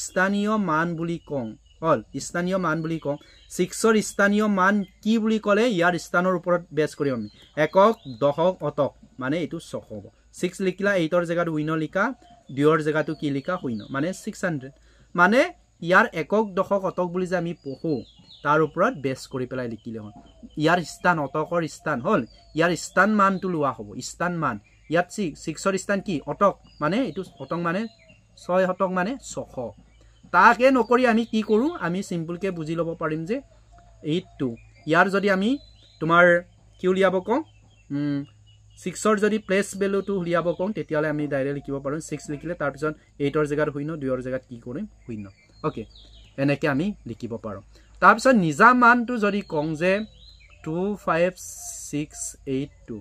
স্থানীয় মান বুলি কওঁ, হ'ল স্থানীয় মান বুলি কওঁ। 6ৰ স্থানীয় মান কি বুলি ক'লে ইয়াৰ স্থানৰ ওপৰত বেছ কৰিম আমি, একক, দশক, শতক, মানে এইটো 600 হ'ব। 6 লিখিলা, 8ৰ জেগাত শূন্য লিখা, 2ৰ জেগাটো কি লিখা শূন্য, মানে 600। মানে ইয়াৰ একক, দশক, শতক বুলি যে আমি পঢ়োঁ তাৰ ওপৰত বেছ কৰি পেলাই লিখিলে হ'ল। ইয়াৰ স্থান, শতকৰ স্থান হ'ল ইয়াৰ স্থান মানটো লোৱা হ'ব, স্থান মান। ইয়াত 6ৰ স্থান কি, শতক, মানে এইটো শতক মানে 6 শতক মানে 600। তাকে নকৰি আমি কি কৰোঁ, আমি চিম্পুলকৈ বুজি ল'ব পাৰিম যে 8 2। ইয়াৰ যদি আমি তোমাৰ কি উলিয়াব কওঁ, 6ৰ যদি প্লেচ ভেলুটো উলিয়াব কওঁ, তেতিয়াহ'লে আমি ডাইৰেক্ট লিখিব পাৰোঁ 6 লিখিলে তাৰপিছত 8ৰ জেগাত শূন্য, 2ৰ জেগাত কি কৰিম শূন্য। অ'কে, এনেকৈ আমি লিখিব পাৰোঁ। তাৰপিছত নিজা মানটো যদি কওঁ যে 2 5 6 8 2,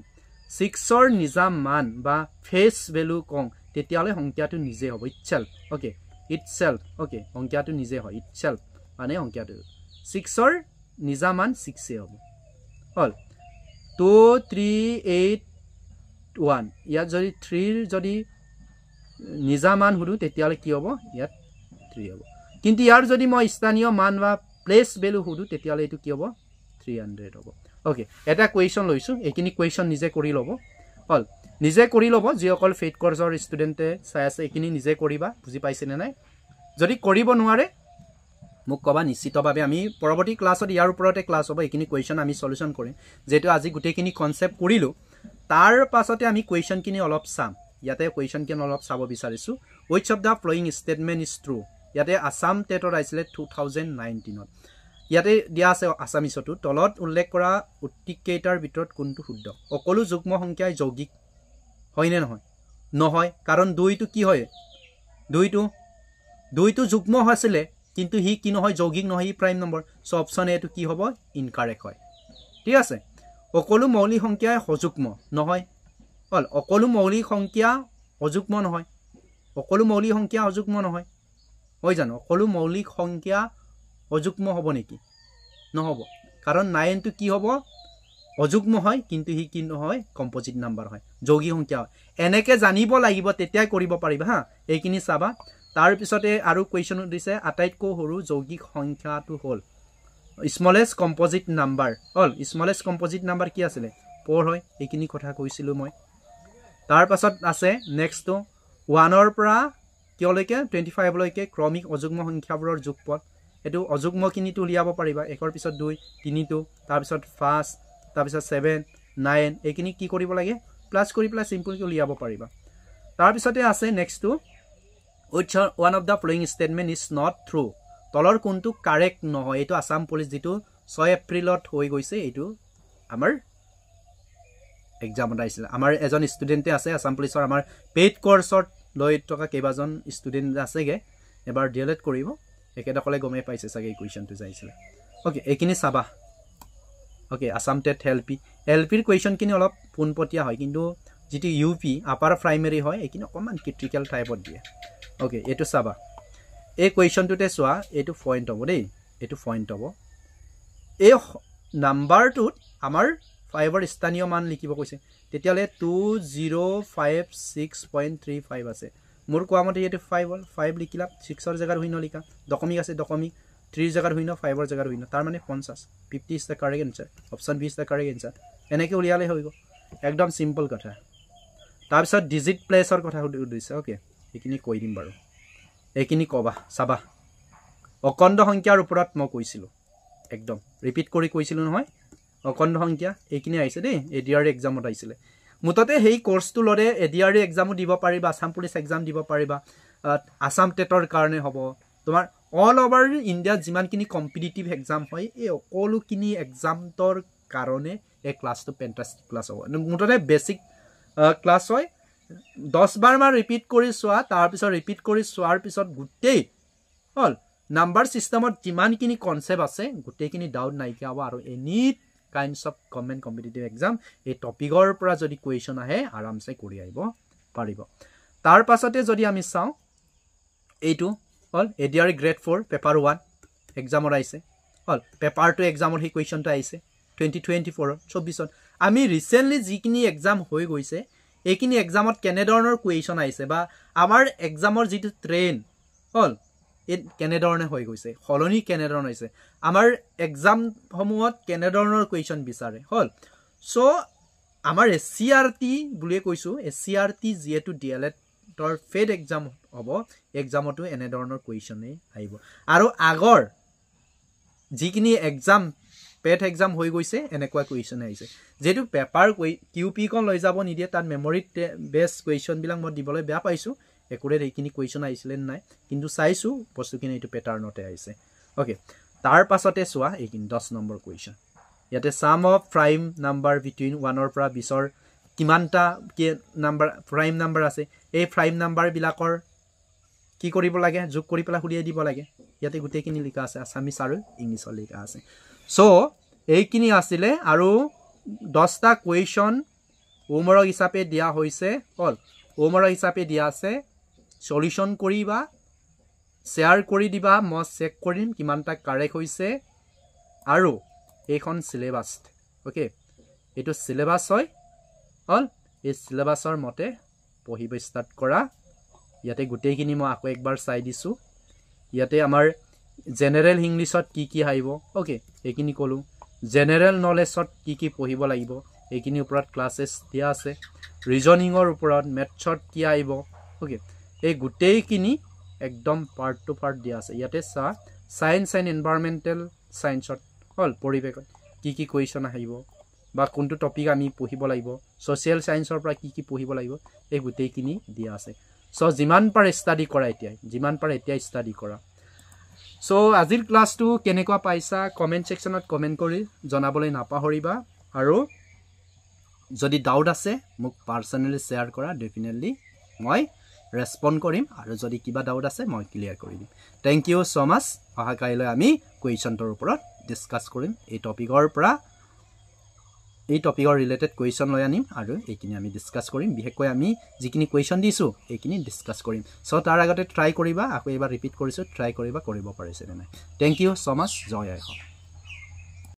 6ৰ নিজা মান বা ফেচ ভেলু কওঁ, তেতিয়াহ'লে সংখ্যাটো নিজে হ'ব ইটছেল্ফ। অ'কে, ইটছেল্ফ, অ'কে, সংখ্যাটো নিজে হয় ইটছেল্ফ, মানে সংখ্যাটো 6ৰ নিজা মান 6 হ'ব। হ'ল 2 3 8 1, ইয়াত যদি 3ৰ যদি নিজা মান সোধোঁ তেতিয়াহ'লে কি হ'ব, ইয়াত 3 হ'ব। কিন্তু ইয়াৰ যদি মই স্থানীয় মান বা প্লেচ ভেলু সোধোঁ তেতিয়াহ'লে এইটো কি হ'ব, 300 হ'ব। অ'কে, এটা কুৱেশ্যন লৈছোঁ, এইখিনি কুৱেশ্যন নিজে কৰি ল'ব, হ'ল নিজে কৰি ল'ব। যিসকল ফেইড কৰ্চৰ ষ্টুডেণ্টে চাই আছে এইখিনি নিজে কৰিবা, বুজি পাইছেনে নাই? যদি কৰিব নোৱাৰে মোক ক'বা, নিশ্চিতভাৱে আমি পৰৱৰ্তী ক্লাছত ইয়াৰ ওপৰতে ক্লাছ হ'ব, এইখিনি কুৱেশ্যন আমি চলিউশ্যন কৰিম। যিহেতু আজি গোটেইখিনি কনচেপ্ট কৰিলোঁ, তাৰ পাছতে আমি কুৱেশ্যনখিনি অলপ চাম। ইয়াতে কুৱেশ্যনখিনি অলপ চাব বিচাৰিছোঁ। Which of the following statement is true? ইয়াতে আছাম টেটত আহিছিলে 2019ত। ইয়াতে দিয়া আছে আছামিছতো, তলত উল্লেখ কৰা উক্তিকেইটাৰ ভিতৰত কোনটো শুদ্ধ? সকলো যুগ্ম সংখ্যাই যৌগিক হয়নে নহয়? নহয়, কাৰণ 2টো কি হয়, 2টো যুগ্ম হৈছিলে, কিন্তু সি কি নহয়, যৌগিক নহয়, সি প্ৰাইম নম্বৰ। চ' অপশ্যন এটো কি হ'ব, ইনকাৰেক্ট হয়। ঠিক আছে। সকলো মৌলিক সংখ্যাই সযুগ্ম নহয়, হ'ল সকলো মৌলিক সংখ্যা অযুগ্ম নহয়, সকলো মৌলিক সংখ্যা অযুগ্ম নহয়, হয় জানো? সকলো মৌলিক সংখ্যা অযুগ্ম হ'ব নেকি? নহ'ব, কাৰণ 9টো কি হ'ব, অযুগ্ম হয়, কিন্তু সি কি নহয়, কম্পজিট নাম্বাৰ হয়, যৌগিক সংখ্যা হয়। এনেকৈ জানিব লাগিব, তেতিয়াই কৰিব পাৰিবা। হা, এইখিনি চাবা। তাৰপিছতে আৰু কুৱেশ্যন দিছে, আটাইতকৈ সৰু যৌগিক সংখ্যাটো হ'ল স্মলেষ্ট কম্পজিট নাম্বাৰ। হ'ল স্মলেষ্ট কম্পজিট নাম্বাৰ কি আছিলে, 4 হয়, এইখিনি কথা কৈছিলোঁ মই। তাৰপাছত আছে নেক্সটটো 1ৰ পৰা কিয়লৈকে 25লৈকে ক্ৰমিক অযুগ্ম সংখ্যাবোৰৰ যোগফল। এইটো অযুগ্মখিনিতো উলিয়াব পাৰিবা, 1ৰ পিছত 2, 3টো, তাৰপিছত 5, তাৰপিছত 7, 9, এইখিনি কি কৰিব লাগে, প্লাছ কৰি পেলাই চিম্পুলকৈ উলিয়াব পাৰিবা। তাৰপিছতে আছে নেক্সটটো which one of the following statement is not true? তলৰ কোনটো কাৰেক্ট নহয়? এইটো আছাম পুলিচ যিটো 6 এপ্ৰিলত হৈ গৈছে, এইটো আমাৰ এক্সামত আহিছিলে। আমাৰ এজন ষ্টুডেণ্টে আছে আছাম পুলিচৰ, আমাৰ পেইড কৰ্চত লৈ থকা কেইবাজন ষ্টুডেণ্ট আছেগৈ, এবাৰ ডি এল এড কৰিব, তেখেতসকলে গমেই পাইছে চাগে এই কুৱেশ্যনটো যাইছিলে। অ'কে, এইখিনি চাবা। Okay, Assam TET L P, L পিৰ কুৱেশ্যনখিনি অলপ পোনপটীয়া হয়, কিন্তু যিটো ইউ পি আপাৰ প্ৰাইমেৰী হয় এইখিনি অকণমান ক্ৰিটিকেল টাইপত দিয়ে। অ'কে, এইটো চাবা, এই কুৱেশ্যনটোতে চোৱা, এইটো পইণ্ট হ'ব দেই, এইটো পইণ্ট হ'ব। এই নাম্বাৰটোত আমাৰ 5ৰ স্থানীয় মান লিখিব কৈছে, তেতিয়াহ'লে 2056.35 আছে। মোৰ কোৱা মতে এইটো 5 হ'ল, 5 লিখিলা, 6ৰ জেগাত শূন্য লিখা, দশমিক আছে দশমিক, 3ৰ জেগাত শূন্য, 5ৰ জেগাত শূন্য, তাৰ মানে 50। 50 is the correct answer, option B is the correct answer. এনেকৈ উলিয়ালে হৈ গ'ল, একদম চিম্পল কথা। তাৰপিছত ডিজিট প্লেচৰ কথা সুধিছে। অ'কে, এইখিনি কৈ দিম বাৰু, এইখিনি ক'বা চাবা। অখণ্ড সংখ্যাৰ ওপৰত মই কৈছিলোঁ, একদম ৰিপিট কৰি কৈছিলোঁ নহয়, অখণ্ড সংখ্যা এইখিনি আহিছে দেই, এ ডি আৰ এক্সামত আহিছিলে। মুঠতে সেই কৰ্চটো ল'লে এ ডি আৰ এক্সামো দিব পাৰিবা, আছাম পুলিচ এক্সাম দিব পাৰিবা, আছাম টেটৰ কাৰণে হ'ব, তোমাৰ অল অভাৰ ইণ্ডিয়াত যিমানখিনি কম্পিটিটিভ এক্সাম হয় এই সকলোখিনি এক্সামৰ কাৰণে এই ক্লাছটো ফেণ্টাষ্টিক ক্লাছ হ'ব। মুঠতে বেছিক ক্লাছ হয়, 10 বাৰমান ৰিপিট কৰি চোৱা, তাৰপিছত ৰিপিট কৰি চোৱাৰ পিছত গোটেই হ'ল নাম্বাৰ ছিষ্টেমত যিমানখিনি কনচেপ্ট আছে গোটেইখিনি ডাউট নাইকিয়া হ'ব। আৰু any kinds of common competitive exam এই টপিকৰ পৰা যদি কুৱেশ্যন আহে আৰামছে কৰি আহিব পাৰিব। তাৰ পাছতে যদি আমি চাওঁ এইটো হ'ল A D R grade 4 paper 1 এক্সামত আহিছে, হ'ল পেপাৰ 2 এক্সামত সেই কুৱেশ্যনটো আহিছে 2024 24ত। আমি ৰিচেণ্টলি যিখিনি এক্সাম হৈ গৈছে এইখিনি এক্সামত কেনেধৰণৰ কুৱেশ্যন আহিছে বা আমাৰ এক্সামৰ যিটো ট্ৰেণ্ড হ'ল এই কেনেধৰণে হৈ গৈছে, সলনি কেনেধৰণে হৈছে, আমাৰ এক্সামসমূহত কেনেধৰণৰ কুৱেশ্যন বিচাৰে হ'ল। চ' আমাৰ এছ চি আৰ টি বুলিয়ে কৈছোঁ, এছ চি আৰ টি যিহেতু ডি এল এডৰ ফেড এক্সাম হ'ব, এক্সামতো এনেধৰণৰ কুৱেশ্যনেই আহিব। আৰু আগৰ যিখিনি এক্সাম পেট এক্সাম হৈ গৈছে এনেকুৱা কুৱেশ্যনে আহিছে। যিহেতু পেপাৰ কিউ পিখন লৈ যাব নিদিয়ে, তাত মেমৰিত বেষ্ট কুৱেশ্যনবিলাক মই দিবলৈ বেয়া পাইছোঁ, একুৰেট এইখিনি কুৱেশ্যন আহিছিলে নাই, কিন্তু চাইছোঁ বস্তুখিনি এইটো পেটাৰ্ণতে আহিছে। অ'কে, তাৰ পাছতে চোৱা এইখিনি 10 নম্বৰ কুৱেশ্যন। ইয়াতে sum of prime number between 1ৰ পৰা 20ৰ কিমানটা কি নাম্বাৰ প্ৰাইম নাম্বাৰ আছে, এই প্ৰাইম নাম্বাৰবিলাকৰ কি কৰিব লাগে, যোগ কৰি পেলাই উলিয়াই দিব লাগে। ইয়াতে গোটেইখিনি লিখা আছে, আছামিছ আৰু ইংলিছত লিখা আছে। চ' এইখিনি আছিলে আৰু 10টা কুৱেশ্যন হোমৱৰ্ক হিচাপে দিয়া হৈছে, হ'ল হোমৱৰ্ক হিচাপে দিয়া আছে। চলিউশ্যন কৰিবা, শ্বেয়াৰ কৰি দিবা, মই চেক কৰিম কিমানটা কাৰেক্ট হৈছে। আৰু এইখন চিলেবাছ, অ'কে, এইটো চিলেবাছ হয়, হ'ল এই চিলেবাছৰ মতে পঢ়িব ষ্টাৰ্ট কৰা। ইয়াতে গোটেইখিনি মই আকৌ একবাৰ চাই দিছোঁ। ইয়াতে আমাৰ জেনেৰেল ইংলিছত কি কি আহিব, অ'কে এইখিনি ক'লোঁ। জেনেৰেল নলেজত কি কি পঢ়িব লাগিব এইখিনিৰ ওপৰত ক্লাছেছ দিয়া আছে। ৰিজনিঙৰ ওপৰত, মেথছত কি আহিব, অ'কে এই গোটেইখিনি একদম পাৰ্ট টু পাৰ্ট দিয়া আছে। ইয়াতে চা ছায়েন্স এণ্ড এনভাইৰমেণ্টেল ছায়েন্সত হ'ল পৰিৱেশত কি কি কুৱেশ্যন আহিব বা কোনটো টপিক আমি পঢ়িব লাগিব, ছ'চিয়েল ছায়েন্সৰ পৰা কি কি পঢ়িব লাগিব, এই গোটেইখিনি দিয়া আছে। চ' যিমান পাৰে ষ্টাডি কৰা এতিয়াই, যিমান পাৰে এতিয়াই ষ্টাডি কৰা। চ' আজিৰ ক্লাছটো কেনেকুৱা পাইছা কমেণ্ট ছেকশ্যনত কমেণ্ট কৰি জনাবলৈ নাপাহৰিবা। আৰু যদি ডাউট আছে মোক পাৰ্চনেলি শ্বেয়াৰ কৰা, ডেফিনেটলি মই ৰেচপণ্ড কৰিম। আৰু যদি কিবা ডাউট আছে মই ক্লিয়াৰ কৰি দিম। Thank you so মাছ। অহা কাইলৈ আমি কুৱেশ্যনটোৰ ওপৰত ডিছকাছ কৰিম, এই টপিকৰ পৰা এই টপিকৰ ৰিলেটেড কুৱেশ্যন লৈ আনিম আৰু এইখিনি আমি ডিছকাছ কৰিম। বিশেষকৈ আমি যিখিনি কুৱেশ্যন দিছোঁ এইখিনি ডিছকাছ কৰিম। চ' তাৰ আগতে ট্ৰাই কৰিবা, আকৌ এইবাৰ ৰিপিট কৰিছোঁ, ট্ৰাই কৰিবা, কৰিব পাৰিছেনে নাই। Thank you so much. Jay I Assam.